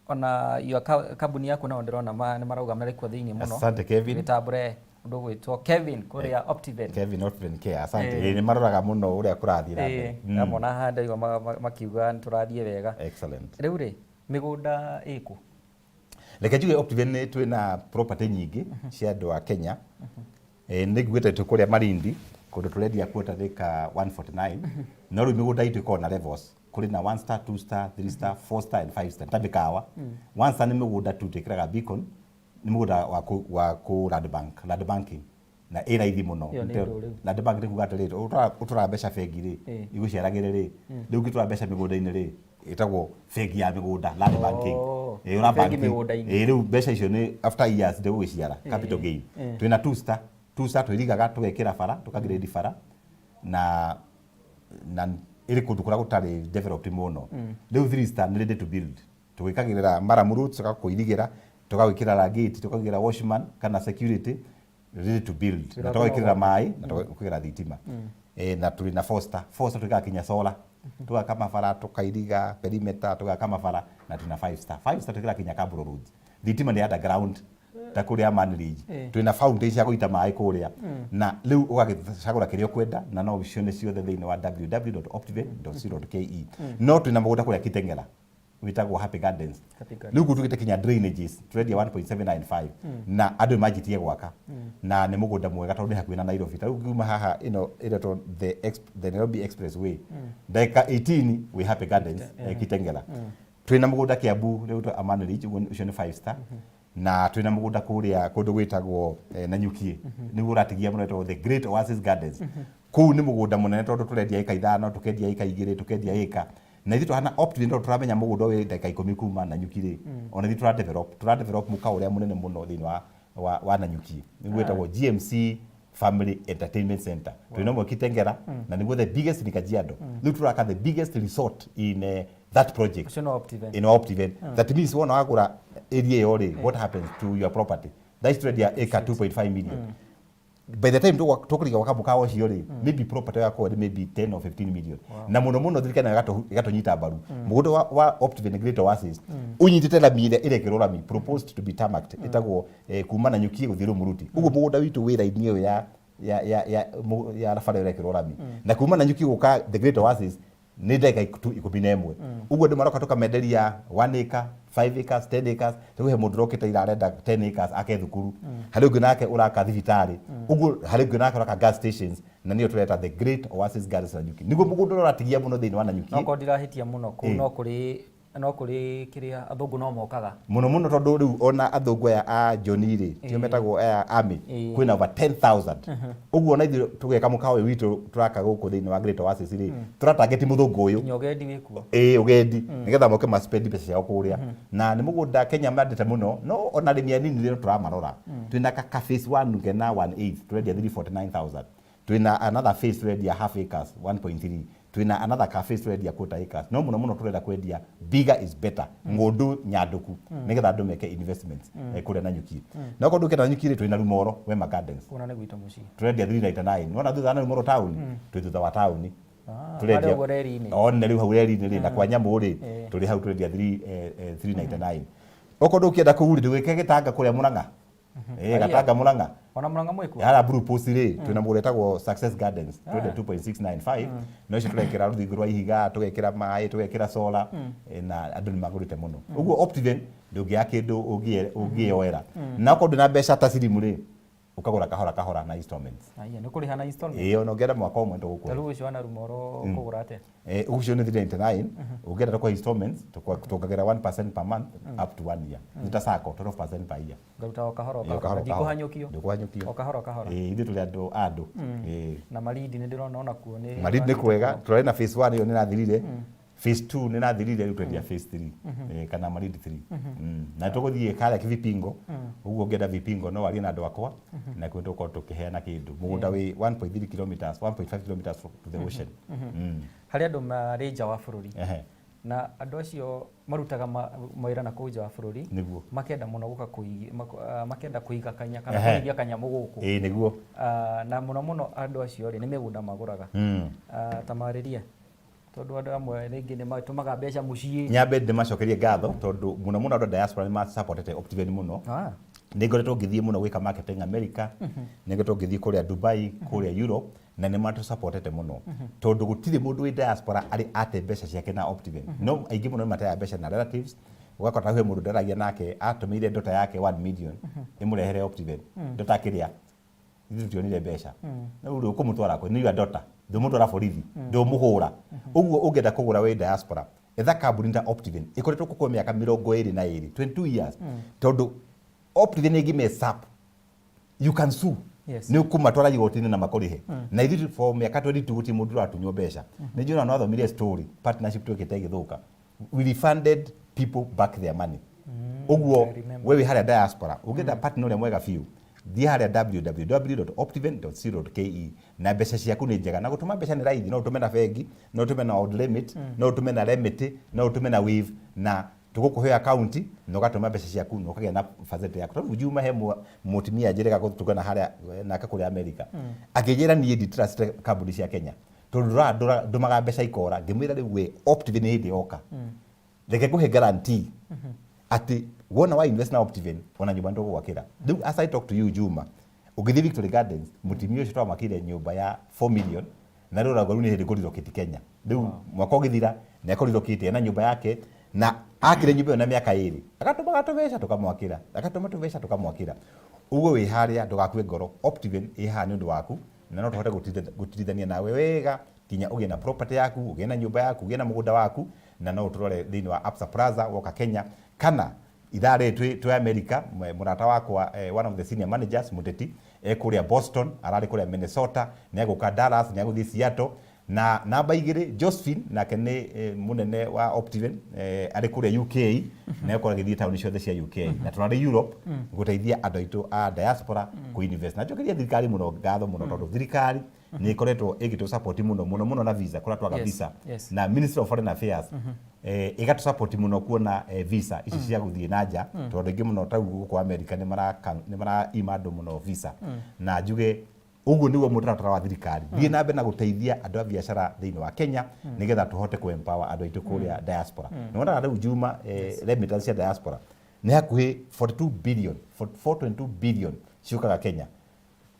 ona your kambuni yaku nao ndĩrona nĩ marauga marĩ kuo thĩinĩ mũno. Asante Kevin. Gĩtambũre mũndũ ũgwĩtwo Kevin kũrĩa Optiven. Kevin Optiven Care, asante. Nĩ maroraga mũno ũrĩa kũrathiĩ na mbere. Ndamona haha ndaigua makiuga nĩ tũrathiĩ wega. Excellent. Rĩu rĩ, mĩgũnda ĩkũ? Reke njuge Optiven nĩ twĩna property nyingĩ cia andũ a Kenya. Nĩ nguĩte twĩ kũrĩa Malindi, kũndũ tũrendia quarter acre 149. No rĩu mĩgũnda itũ ĩkoragwo na levels. Kũrĩ na 1 star, 2 star, 3 star, 4 star and 5 star. Ta mĩkawa. 1 star nĩ mũgũnda tu twĩkĩraga beacon, nĩ mũgũnda wa kũ land bank, land banking. Na ĩ raithi mũno. Ĩyo nĩ ndũ rĩu. Land bank nĩ kuga atĩrĩrĩ, ũtwaraga mbeca bengi rĩ, igũciaragĩre rĩ, rĩu ũngĩtwara mbeca mĩgũnda-inĩ rĩ, ĩtagwo bengi ya mĩgũnda, land banking. Ũra Bengi bank. mĩgũnda-inĩ. Rĩu mbeca icio nĩ after years ndĩgũgĩciara, capital gain. Twĩna 2 star, 2 star twĩrigaga tũgekĩra bara, tũkagrade bara, na ĩrĩ kũndũ kũrĩa gũtarĩ developed mũno. Rĩu 3 star nĩ ready to build. Tũgĩkagĩrĩra murram roads, tũgakũirigĩra, tũgagwĩkĩra gate, tũkagĩra watchman kana security, ready to build. Na tũgagwĩkĩrĩra maĩ, na tũgagwĩkĩra thitima. Na tũrĩ na 4 star. 4 star twĩkaga kinya solar. Tũgaka mabara, tũkairiga perimeter, tũgaka mabara, na twĩna 5 star. 5 star twĩkĩraga kinya cabro roads. Thitima nĩ underground, ta kũrĩa Aman Ridge. Twĩna fountain cia gũita maĩ kũrĩa. Na rĩu ũgagĩcagũra kĩrĩa ũkwenda, na no ũcione ciothe thĩinĩ wa w w w dot optiven dot co dot k e. No twĩna mũgũnda kũrĩa Kitengela, wĩtagwo Happy Gardens. Happy Gardens. Rĩu gũtuĩkĩte kinya drainages, tũrendia 1.795. Na andũ nĩ manjĩtie gwaka. Na nĩ mũgũnda mwega tondũ nĩ hakuhĩ na Nairobi. Ta rĩu ngiuma haha ĩno ĩretwo the Nairobi Expressway. Ndagĩka 18 wĩ Happy Gardens, Kitengela. Twĩna mũgũnda Kiambu, rĩu Aman Ridge, ũcio nĩ 5 star. Na twina mugunda kuria kundu gwitagwo Nanyuki, niguo uratigia muno, witagwo The Great Oasis Gardens. Kuu ni mugunda munene, tondu turendia ĩka 5, tukendia ĩka 2, tukendia ĩka, na ithuĩ tũhana Optiven tondũ tũramenya mũgũnda wĩ ndagĩka 10 kuma Nanyuki rĩ, ona ithuĩ tũra develop mũkawa ũrĩa mũnene mũno thĩinĩ wa Nanyuki, nĩguo wĩtagwo GMC Family Entertainment Center. Twĩna ũmwe Kitengera na nĩguo the biggest in Kajiado. Rĩu tũraka the biggest resort in that project. Ũcio no Optiven. In Optiven. That means wona wagũra area ĩyo rĩ, what happens to your property? That is tũrendia acre 2.5 million. By the time tũkũriga gwaka mũkawa ũcio rĩ, maybe property yakwa nĩ maybe 10 or 15 million. Na mũno mũno thirikari nayo ĩgatũnyita mbaru. Mũgũnda wa Optiven Great Oasis ũnyitĩte rami ĩrĩa ĩrekĩrwo rami, proposed to be tarmacked, ĩtagwo kuma Nanyuki gũthiĩ Rumuruti. Ũguo mũgũnda witũ wĩ raini ĩyo ya bara ĩrekĩrwo rami, na kuma Nanyuki gũka The Great Oasis nĩ ndagĩka tu 11. Ũguo andũ maroka tũkamenderia 1 acre, 5 acres, 10 acres. Rĩu he mũndũ ũrokĩte ira arenda 10 acres ake thukuru, harĩ ũngĩ nake ũraka thibitarĩ, ũguo harĩ ũngĩ nake ũraka gas stations, na nĩyo tũreta The Great Oasis Gardens Nanyuki. Nĩguo mũgũnda ũrĩa ũratigia mũno thĩinĩ wa Nanyuki. No korwo ndirahĩtia mũno kũu, no kũrĩ kĩrĩa athũngũ no mokaga. Mũno mũno, tondũ rĩu ona athũngũ aya a Joni rĩ, tio metagwo aya army, kwĩna over 10,000. Ũguo ona ithuĩ tũgeka mũkawa ũyũ witũ tũraka gũkũ thĩinĩ wa Great Oasis rĩ, tũratangeti mũthũngũ ũyũ. Nginya ũgendi wĩkuo. Ĩĩ, ũgendi, nĩgetha moke ma-spend mbeca ciao kũrĩa. Na nĩ mũgũnda Kenya mendete mũno, no ona arĩmi anini rĩ, tũramarora. Twĩna ka phase 1 kena 1/8, tũrendia 349,000. Twĩna another phase tũrendia half acres, 1.3. Twĩna another ka phase tũrendia quarter acres, no mũno mũno tũrenda kwendia bigger is better, ng'ũndũ nyandũku, nĩgetha andũ meke investments kũrĩa Nanyuki. Na okorwo ndũkĩenda Nanyuki rĩ, twĩna Rumoro, Wema Gardens. Kuna nĩ gwitũ mũciĩ. Tũrendia 399. Wona thutha na Rumoro town, twĩ thutha wa taũni. Ah, Tũrendia harĩa ũguo reri-inĩ. One rĩu hau reri-inĩ rĩ, na kwa nyamũ rĩ, tũrĩ hau, tũrendia 3 399. Okorwo ndũkĩenda kũu rĩ, ndũgĩke Gĩtanga kũrĩa Mũrang'a. Aya. Gatanga Mũrang'a. Ona Mũrang'a mwĩkuo. Harĩa Blue Post rĩ, twĩna mũgũnda wĩtagwo Success Gardens, tũrendia 2.695. No icio tũrekĩra rũthingo rwa ihiga, tũgekĩra maĩ, tũgekĩra solar, na andũ nĩ magũrĩte mũno. Ũguo Optiven ndũngĩaga kĩndũ ũngĩyoera. Na okorwo ndũna mbeca ta sirimu rĩ, ũkagũra kahora kahora na installments. Aya, nĩ kũrĩha na installment. Ĩĩ, ona ũngĩenda mwaka ũmwe tũgũkũhe. Ta rĩu ũcio wana Rumoro kũgũra atĩa? Ũcio nĩ 399. Ũngĩenda tũkũhe installments, tuongagĩrĩra 1% per month up to one year. Nĩ ta sacco, 12% per year. Ngaruta o kahora o Ĩĩ, o kahora. kahora. Ndikũhanyũkio. Ndũkũhanyũkio. O kahora o kahora. Ĩĩ, ithuĩ tũrĩ andũ a andũ. Ĩĩ. Na Malindi nĩ ndĩrona ona kuo nĩ Malindi nĩ kwega. Tũrarĩ na phase 1, ĩyo nĩ ĩrathirire. Phase 2 nĩ ĩrathirire, rĩu twendia phase 3 kana Malindi 3. Na tũgũthiĩ karĩa Kivipingo. Ũguo ũngĩenda Vipingo no warie na andũ akwa, na kwĩ tũgũkorwo tũkĩheana kĩndũ. Mũgũnda wĩ 1.3 kilometers, 1.5 kilometers to the ocean. Harĩ andũ marĩ nja wa bũrũri, na andũ acio marutaga mawĩra na kũu nja wa bũrũri, makenda mũno gũka makenda kũiga kanya kana kũiga kanyamũ gũkũ. Ĩĩ, nĩguo. Ah, na mũno mũno andũ acio rĩ, nĩ mĩgũnda magũraga. Ah, ta marĩrie, tondũ andũ amwe rĩngĩ nĩ matũmaga mbeca mũciĩ. Nyambe ndĩmacokerie ngatho, tondũ mũno mũno andũ a diaspora nĩ masupportete Optiven mũno. Nĩ ngoretwo ngĩthiĩ mũno gwĩka marketing America, nĩ ngoretwo ngĩthiĩ kũrĩa Dubai, kũrĩa Europe, na nĩ matũsupportete mũno, tondũ gũtirĩ mũndũ wĩ diaspora arĩ ate mbeca ciake na Optiven. No aingĩ mũno nĩ mateaga mbeca na relatives. Ũgakora he mũndũ ndaragia nake atũmĩire ndota yake 1 million ĩmũrehere Optiven, ndota akĩrĩa, ithuĩ tũtionire mbeca. Rĩu rĩ, ũkũmũtwara kũ? Nĩ your daughter, ndũmũtwara borithi, ndũmũhũra. Ũguo ũngĩenda kũgũra wĩ diaspora, etha kambuni ta Optiven ĩkoretwo kũkũ mĩaka 22, 22 years, tondũ Optiven ĩngĩ mess up, you can sue. Nĩ ũkũmatwara igoti-inĩ na makũrĩhe. Na ithuĩ for mĩaka 22 gũtirĩ mũndũ ũratunywo mbeca. Nĩ njũĩ no athomire story, partnership twĩkĩte ĩgĩthũka, we refunded people back their money. Ũguo I remember. We wĩ harĩa diaspora, ũngĩenda partner ũrĩa mwega biũ, thiĩ harĩa www.optiven.co.ke, na mbeca ciaku nĩ njega, na gũtũma mbeca nĩ raithi. No ũtũme na bengi, no ũtũme na Old Limit, no ũtũme na Remit, no ũtũme na Wave, na tũgũkũhe akaunti na ũgatũma mbeca ciaku na ũkagĩa na facility yaku. Tondũ Juma, he mũtumia njĩrĩga gũtungana harĩa nake kũrĩa America, akĩnjĩra, "Niĩ nditrust kambuni cia Kenya tondũ ndũmaga mbeca ikora." Ngĩmwĩra, "Rĩu we, Optiven hĩndĩ yoka, reke ngũhe guarantee atĩ wona wa invest na Optiven, ona nyũmba nĩtũgũgwakĩra." Rĩu as I talk to you, Juma, ũngĩthiĩ Victory Gardens, mũtumia ũcio twamakĩire nyũmba ya 4 million, na rĩu ũrauga rĩu nĩ hĩndĩ kũrelocate Kenya. Rĩu mwaka ũgĩthira nĩ akũrelocate ena nyũmba yake, na akire nyũmba ĩyo na mĩaka 2, agatũmaga tũbeca tũkamwakĩra, agatũma tũbeca tũkamwakĩra. Ũguo wĩ harĩa, ndũgakue ngoro. Optiven ĩ haha nĩ ũndũ waku, na no tũhote gũtirithania nawe wega nginya ũgĩe na property yaku, ũgĩe na nyũmba yaku, ũgĩe na mũgũnda waku. Na no ũtũrore thĩinĩ wa Absa Plaza woka Kenya, kana Ithaa rĩrĩ twĩ America, mũrata wakwa, one of the senior managers, Mũteti, e kũrĩa Boston, ararĩ kũrĩa Minnesota, nĩ egũka Dallas, nĩ egũthiĩ Seattle. Na namba 2, Josephine, nake nĩ mũnene wa Optiven, arĩ kũrĩa UK, na egũkorwo agĩthiĩ taũni ciothe cia UK. Na tũrarĩ Europe gũteithia andũ aitũ a diaspora kũ invest. Na njokerie thirikari mũno ngatho mũno, tondũ thirikari nĩ ĩkoretwo ĩgĩtũ support mũno mũno mũno na visa, kũrĩa twaga visa. Na Ministry of Foreign Affairs ĩgatũ support mũno kuona visa ici cia gũthiĩ na nja, tondũ aingĩ mũno ta gũkũ America nĩ maraima andũ mũno visa. Na njuge ũguo nĩguo mũtaratara wa thirikari thiĩ na mbere na gũteithia andũ a biacara thĩinĩ wa Kenya, nĩgetha tũhote kũ empower andũ aitũ kũrĩa diaspora. Nĩ wonaga rĩu, Juma, remittance cia diaspora nĩ hakuhĩ 42 billion, 4.2 billion ciũkaga Kenya.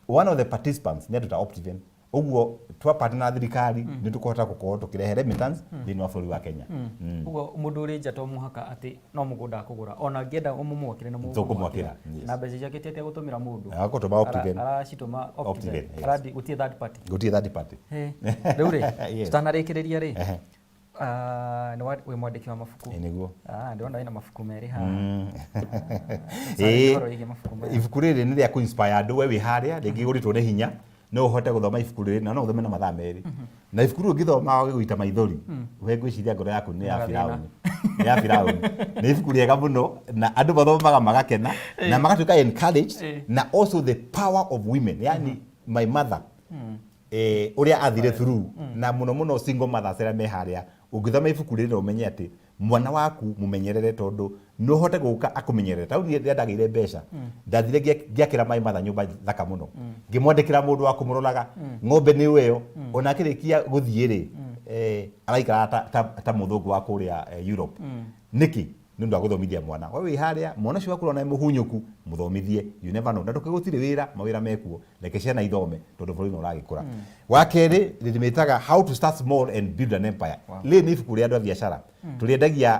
One of the participants nĩ andũ ta Optiven. Ũguo twa partner na thirikari, nĩ tũkũhota gũkorwo tũkĩrehe remittance thĩinĩ wa bũrũri wa Kenya. Ũguo mũndũ ũrĩ nja to mũhaka atĩ no mũgũnda akũgũra, ona angĩenda ũmũmwakĩre nĩ Tũkũmwakĩra, yes. Na mbeca ciake ti atĩ agũtũmĩra mũndũ. Agũtũma Optiven. Aracitũma Optiven. Optiven, yes. Arathi gũtirĩ third party. Gũtirĩ third party. Rĩu rĩ, tũtanarĩkĩrĩria rĩ, nĩ wĩ mwandĩki wa mabuku. Ĩ, nĩguo. Ah, ndĩrona wĩna mabuku merĩ haha. Ũhoro wĩgiĩ mabuku maya. Ibuku rĩrĩ nĩ rĩa kũ-inspire andũ. We wĩ harĩa rĩngĩ ũrĩtwo nĩ hinya, no ũhote gũthoma ibuku rĩrĩ, na no ũthome na mathaa 2. Na ibuku rĩu ũngĩthoma wage gũita maithori, we ngwĩciria ngoro yaku nĩ ya Magathĩna. Firauni, nĩ ya Firauni. Nĩ ibuku rĩega mũno, na andũ mathomaga magakena na magatuĩka encouraged. Na also the power of women, yani my mother, ũrĩa athire through, na mũno mũno single mothers arĩa me harĩa. Ũngĩthoma ibuku rĩrĩ, ũmenye atĩ mwana waku mũmenyerere, tondũ no ũhote gũka akũmenyerere. Ta rĩu niĩ rĩrĩa ndagĩire mbeca, ndathire ngĩakĩra my mother nyũmba thaka mũno, ngĩmwandĩkĩra mũndũ wa kũmũroraga ng'ombe nĩ ĩyo. Ona akĩrĩkia gũthiĩ rĩ, araikaraga ta mũthũngũ wa kũrĩa Europe. Nĩkĩ? Nĩ ũndũ wa gũthomithia mwana. We wĩ harĩa, mwana ũcio waku ũrona nĩ mũhunyũku, mũthomithie. You never know. Na ndũke gũtirĩ wĩra, mawĩra mekuo, reke ciana ithome, tondũ bũrũri nĩ ũragĩkũra. Wa kerĩ rĩmĩtaga How to Start Small and Build an Empire. Rĩrĩ nĩ ibuku rĩa andũ a biacara. Tũrĩendagia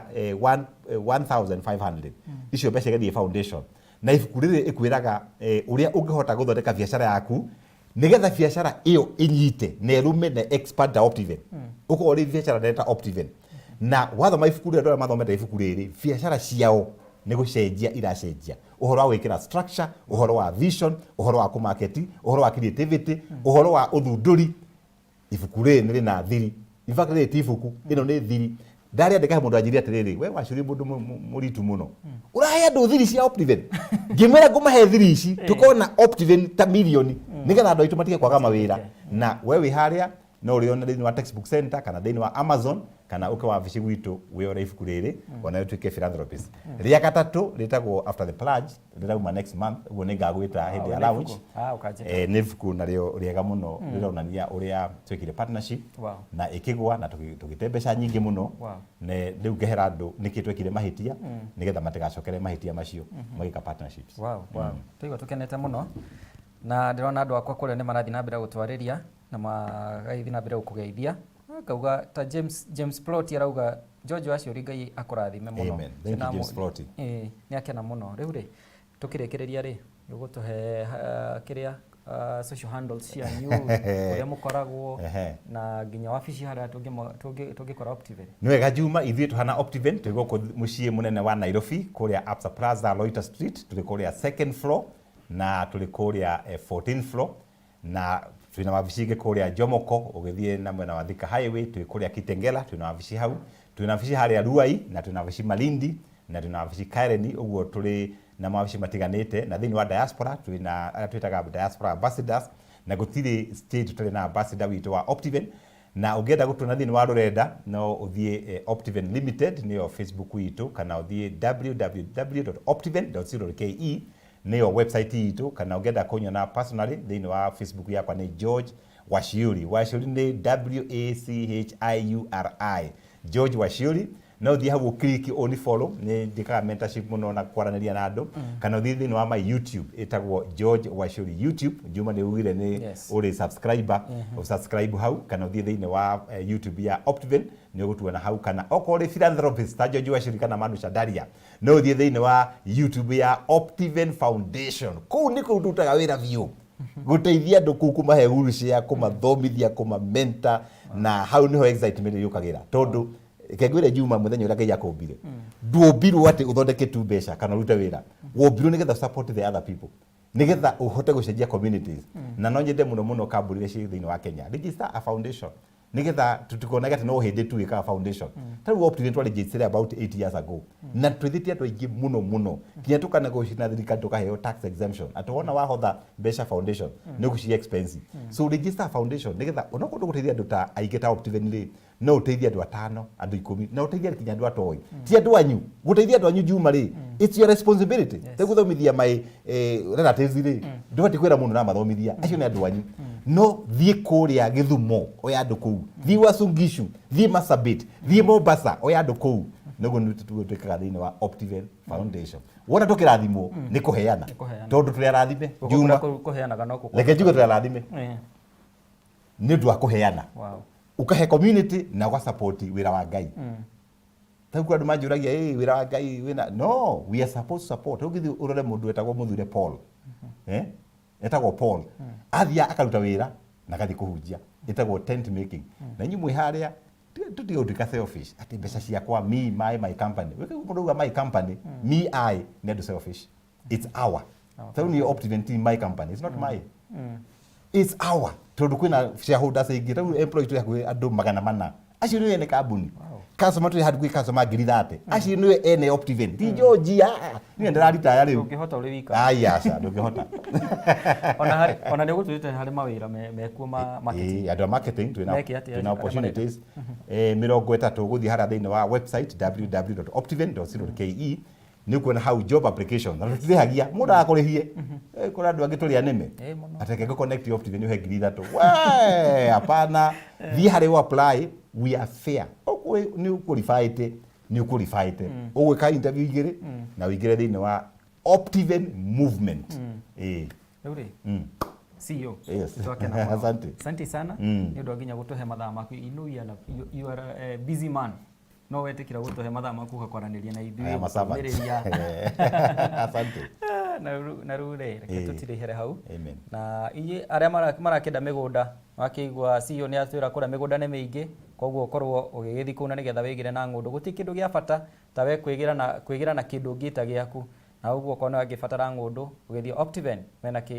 1500, icio mbeca igathiĩ foundation. Na ibuku rĩrĩ ĩkwĩraga ũrĩa ũngĩhota gũthondeka biacara yaku, nĩgetha biacara ĩyo ĩnyite na ĩrũme na expand ta Optiven, ũkorwo ũrĩ biacara nene ta Optiven. Na wathoma ibuku rĩrĩ, andũ arĩa mathomete ibuku rĩrĩ, biacara ciao nĩ gũcenjia iracenjia, ũhoro wa gwĩkĩra structure, ũhoro wa vision, ũhoro wa kũmarket, ũhoro wa creativity, ũhoro wa ũthundũri. Ibuku rĩrĩ nĩ rĩna thiri. In fact, rĩrĩ ti ibuku, ĩno nĩ thiri. Ndarĩandĩka, he mũndũ anjĩrire atĩrĩrĩ, "We Waciũri, mũndũ mũritu mũno, ũrahe andũ thiri cia Optiven." Ngĩmwĩra ngũmahe thiri ici tũkorwo na Optiven ta milioni, nĩgetha andũ aitũ matige kwaga mawĩra. Na we wĩ harĩa, no ũrĩone thĩinĩ wa Textbook Center kana thĩinĩ wa Amazon, kana ũke wabici gwitũ wĩyore ibuku rĩrĩ, ona ũtuĩke philanthropist. Rĩa gatatũ rĩtagwo After the Plunge, rĩrauma next month. Ũguo nĩ ngagwĩta hĩndĩ ya Wĩna launch. ibuku? Ah, ũkanjĩta. Nĩ ibuku narĩo rĩega mũno, rĩronania ũrĩa twekire partnership na ĩkĩgwa na tũgĩte mbeca nyingĩ mũno. Ne rĩu ngehera andũ nĩkĩ twekire mahĩtia, nĩgetha matigacokere mahĩtia macio magĩka partnerships. Wow. Tũigua tũkenete mũno, na ndĩrona andũ akwa kũrĩa nĩ marathiĩ na mbere gũtwarĩria na magathiĩ na mbere gũkũgeithia. Ngauga ta James Plot arauga, "George Waciũri, Ngai akũrathime mũno." Amen. Thank you, James Plot. Ĩĩ, nĩ akena mũno. Rĩu rĩ, tũkĩrĩkĩrĩria rĩ, ũgũtũhe kĩrĩa social handles cianyu, kũrĩa mũkoragwo, na nginya wabici harĩa tũngĩkora Optiven. Nĩ wega, Juma. Ithuĩ tũhana Optiven twĩ gũkũ mũciĩ mũnene wa Nairobi, kũrĩa Absa Plaza, Loiter Street. Tũrĩ kũrĩa second floor na tũrĩ kũrĩa 14th floor, na twĩna wabici ingĩ kũrĩa Jomoko. Ũgĩthiĩ na mwena wa Thika Highway, twĩ kũrĩa Kitengela, twĩna wabici hau. Twĩna wabici harĩa Ruai, na twĩna wabici Malindi, na twĩna wabici Karen. Ũguo tũrĩ na mawabici matiganĩte. Na thĩinĩ wa diaspora twĩna arĩa twĩtaga diaspora ambassadors, na gũtirĩ state tũtarĩ na ambassador witũ wa Optiven. Na ũngĩenda gũtuona thĩinĩ wa rũrenda, no ũthiĩ Optiven Limited, nĩyo Facebook itũ, kana ũthiĩ www.optiven.co.ke, nĩyo website itũ. Kana ũngĩenda kũnyona personally thĩinĩ wa Facebook yakwa, nĩ George Waciuri. Waciuri nĩ Wachiuri, George Waciuri. No ũthiĩ hau ũclick ũni follow, nĩ njĩkaga mentorship mũno na kwaranĩria na andũ. Kana ũthiĩ thĩinĩ wa my YouTube, ĩtagwo George Waciuri YouTube. Juma, nĩ ugire nĩ ũrĩ subscriber, ũsubscribe hau. Kana ũthiĩ thĩinĩ wa YouTube ya Optiven, nĩ ũgũtuona hau. Kana okorwo ũrĩ philanthropist ta George Waciuri kana Manu Chandaria, no ũthiĩ thĩinĩ wa YouTube ya Optiven Foundation. Kũu nĩ kũu ndutaga wĩra biũ, gũteithia andũ kũu, kũmahe wheelchair, kũmathomithia, kũmamenta. Na hau nĩho excitement yũkagĩra, tondũ Reke ngwĩre Juma, mũthenya ũrĩa Ngai akũmbire, nduombirwo atĩ ũthondeke tu mbeca kana ũrute wĩra. Wombirwo nĩgetha support the other people, nĩgetha ũhote gũcenjia communities. Na no nyende mũno mũno kambuni iria ciĩ thĩinĩ wa Kenya, register a foundation, nĩgetha tũtikonage atĩ no hĩndĩ tu ĩkaga foundation. Ta rĩu Opti nĩ about 8 years ago, na twĩthĩtie andũ aingĩ mũno mũno, nginya tũkanegotiate na thirikari tũkaheo tax exemption, atĩ wona wahotha mbeca foundation nĩ ũgũcihe expense. So register a foundation, nĩgetha onokorwo ndũgũteithia andũ ta aingĩ ta Optiven rĩ, no ũteithie andũ atano, andũ 10, na ũteithie nginya andũ atoĩ ti andũ anyu. Gũteithia andũ anyu, Juma, rĩ, it's your responsibility. Rĩu gũthomithia my relatives rĩ, ndũbatiĩ kwĩra mũndũ namathomithia, acio nĩ andũ anyu. No thiĩ kũrĩa Gĩthumo, oya andũ kũu, thiĩ Uasin Gishu, thiĩ Marsabit, thiĩ Mombasa, oya andũ kũu. Nĩguo twĩkaga thĩinĩ wa Optiven Foundation. Wona tũkĩrathimwo nĩ kũheana. Nĩ kũheana. Tondũ tũrĩ arathime, Gũkũ Juma. kũrĩa kũheanaga no Reke njuge tũrĩ arathime nĩ ũndũ wa kũheana, ukahe community na ũga support wĩra wa Ngai. Ta rĩu andũ manjũragia, "Ĩ wĩra wa Ngai wĩna?" No we are supposed to support. Rĩu gĩthiĩ ũrore mũndũ wetagwo Mũthure Paul, etagwo Paul, athiaga akaruta wĩra na agathiĩ kũhunjia, ĩtagwo tent making. Na inyuĩ mwĩ harĩa, tũtige gũtuĩka selfish atĩ mbeca ciakwa, me, my company. Wĩke mũndũ auga "my company", me, I, nĩ andũ selfish. It's our. Tarĩu niĩ Optiven ti my company, it's not my, it's our, tondũ kwĩna shareholders aingĩ. Rĩu employees twĩ hakuhĩ andũ 400, acio nĩo ene kambuni. Customer twĩ hakuhĩ customer 30,000, acio nĩo ene Optiven, ti George. Ah, niĩ ndĩraritaya rĩu. Ndũngĩhota ũrĩ wika. Ai, aca, ndũngĩhota. Ona harĩ ona nĩ ũgũtwĩrĩte harĩ mawĩra mekuo ma marketing. Ĩĩ, andũ a marketing twĩna Meke atĩa twĩna arĩa opportunities 30. Gũthiĩ harĩa thĩinĩ wa website www.optiven.co.ke, nĩ ũkuona hau job application, na tũtirĩhagia mũndũ agakũrĩhie. Kũrĩ andũ angĩ tũrĩ anĩme. Ĩĩ, mũno. Atĩ reke connect Optiven ũhe 3000. We hapana, thiĩ harĩ u apply. We are fair. Okorwo nĩ ũqualified, nĩ ũqualified, ũgwĩka interview igĩrĩ na ũingĩre thĩinĩ wa Optiven movement. Ĩĩ. Rĩu rĩ, CEO, Yes. twakena mũno. Asante. Asante sana nĩ ũndũ wa nginya gũtũhe mathaa maku. I know you are a busy man, no wetĩkĩra gũtũhe mathaa maku ũgakwaranĩria na I ithuĩ, am a servant. gũtũmĩrĩria. Asante. Na rĩu rĩ, reke tũtirĩhere hau. Amen. Na inyuĩ arĩa marakĩenda mĩgũnda, wakĩigua CEO nĩ atwĩra kũrĩa mĩgũnda nĩ mĩingĩ, koguo ũkorwo ũgĩgĩthiĩ kũu na nĩgetha wĩgĩre na ng'ũndũ. Gũtirĩ kĩndũ gĩa bata ta we kwĩgĩra na kĩndũ ũngĩta gĩaku, na ũguo okorwo nĩ wangĩbatara ng'ũndũ, ũgĩthiĩ Optiven,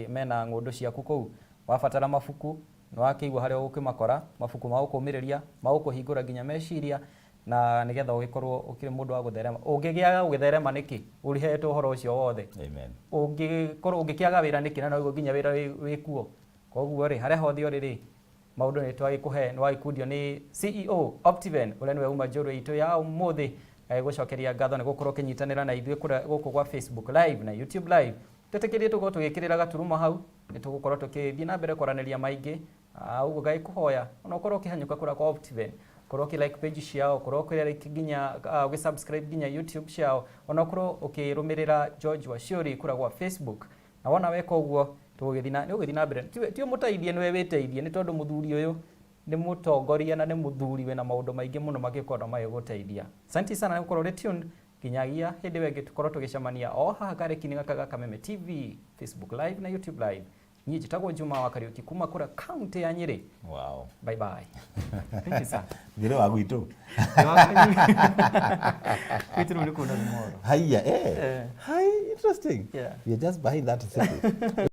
mena ng'ũndũ ciaku kũu. Wabatara mabuku, nĩ wakĩigua harĩa ũgũkĩmakora, mabuku ma gũkũmĩrĩria, ma gũkũhingũra nginya meciria, na nĩgetha ũgĩkorwo ũkĩrĩ mũndũ wa gũtherema. Ũngĩgĩaga gũgĩtherema nĩkĩ ũrĩhetwo ũhoro ũcio wothe? Amen. Ũngĩkorwo ũngĩkĩaga wĩra nĩkĩ, na noguo nginya wĩra wĩ kuo? Koguo rĩ, harĩa hothe ũrĩ rĩ, maũndũ nĩ twagĩkũhe, nĩ wagĩkundio nĩ CEO Optiven, ũrĩa nĩwe uma njũrũ itũ ya ũmũthĩ. Gũcokeria ngatho nĩ gũkorwo ũkĩnyitanĩra na ithuĩ kũrĩa gũkũ gwa Facebook Live na YouTube Live. Twĩtĩkĩrie tũkorwo tũgĩkĩrĩra gaturuma hau, nĩ tũgũkorwo tũkĩthiĩ na mbere kwaranĩria maingĩ. Ũguo ngagĩkũhoya ona ũkorwo ũkĩhanyũka kũrĩa kwa Optiven, korwo ũkĩ like page ciao, korwo ũkĩ like nginya ũgĩ subscribe nginya YouTube ciao, ona ũkorwo ũkĩrũmĩrĩra George Waciuri kũrĩa gwa Facebook. Na wona weka ũguo, tũgũgĩthiĩ na nĩ ũgũthiĩ na mbere ti ũmũteithie, nĩwe wĩteithie, nĩ tondũ mũthuri ũyũ nĩ mũtongoria na nĩ mũthuri wĩna maũndũ maingĩ mũno mangĩkorwo magĩgũteithia. Asante sana nĩ gũkorwo ũrĩ tuned nginyagia hĩndĩ ĩyo ĩngĩ tũkorwo tũgĩcemania o haha kareki-inĩ gaka ga Kameme TV, Facebook Live na YouTube Live. Niĩ njĩtagwo Juma wa Kariuki kuma kũrĩa kaunti ya Nyĩrĩ. Bye bye, thank you sir. Thire wa gwitũ. Gwitũ rĩu nĩ kũndũ Moro. Haiya, eh. Eh. Hi, interesting. Yeah. We are just behind that city.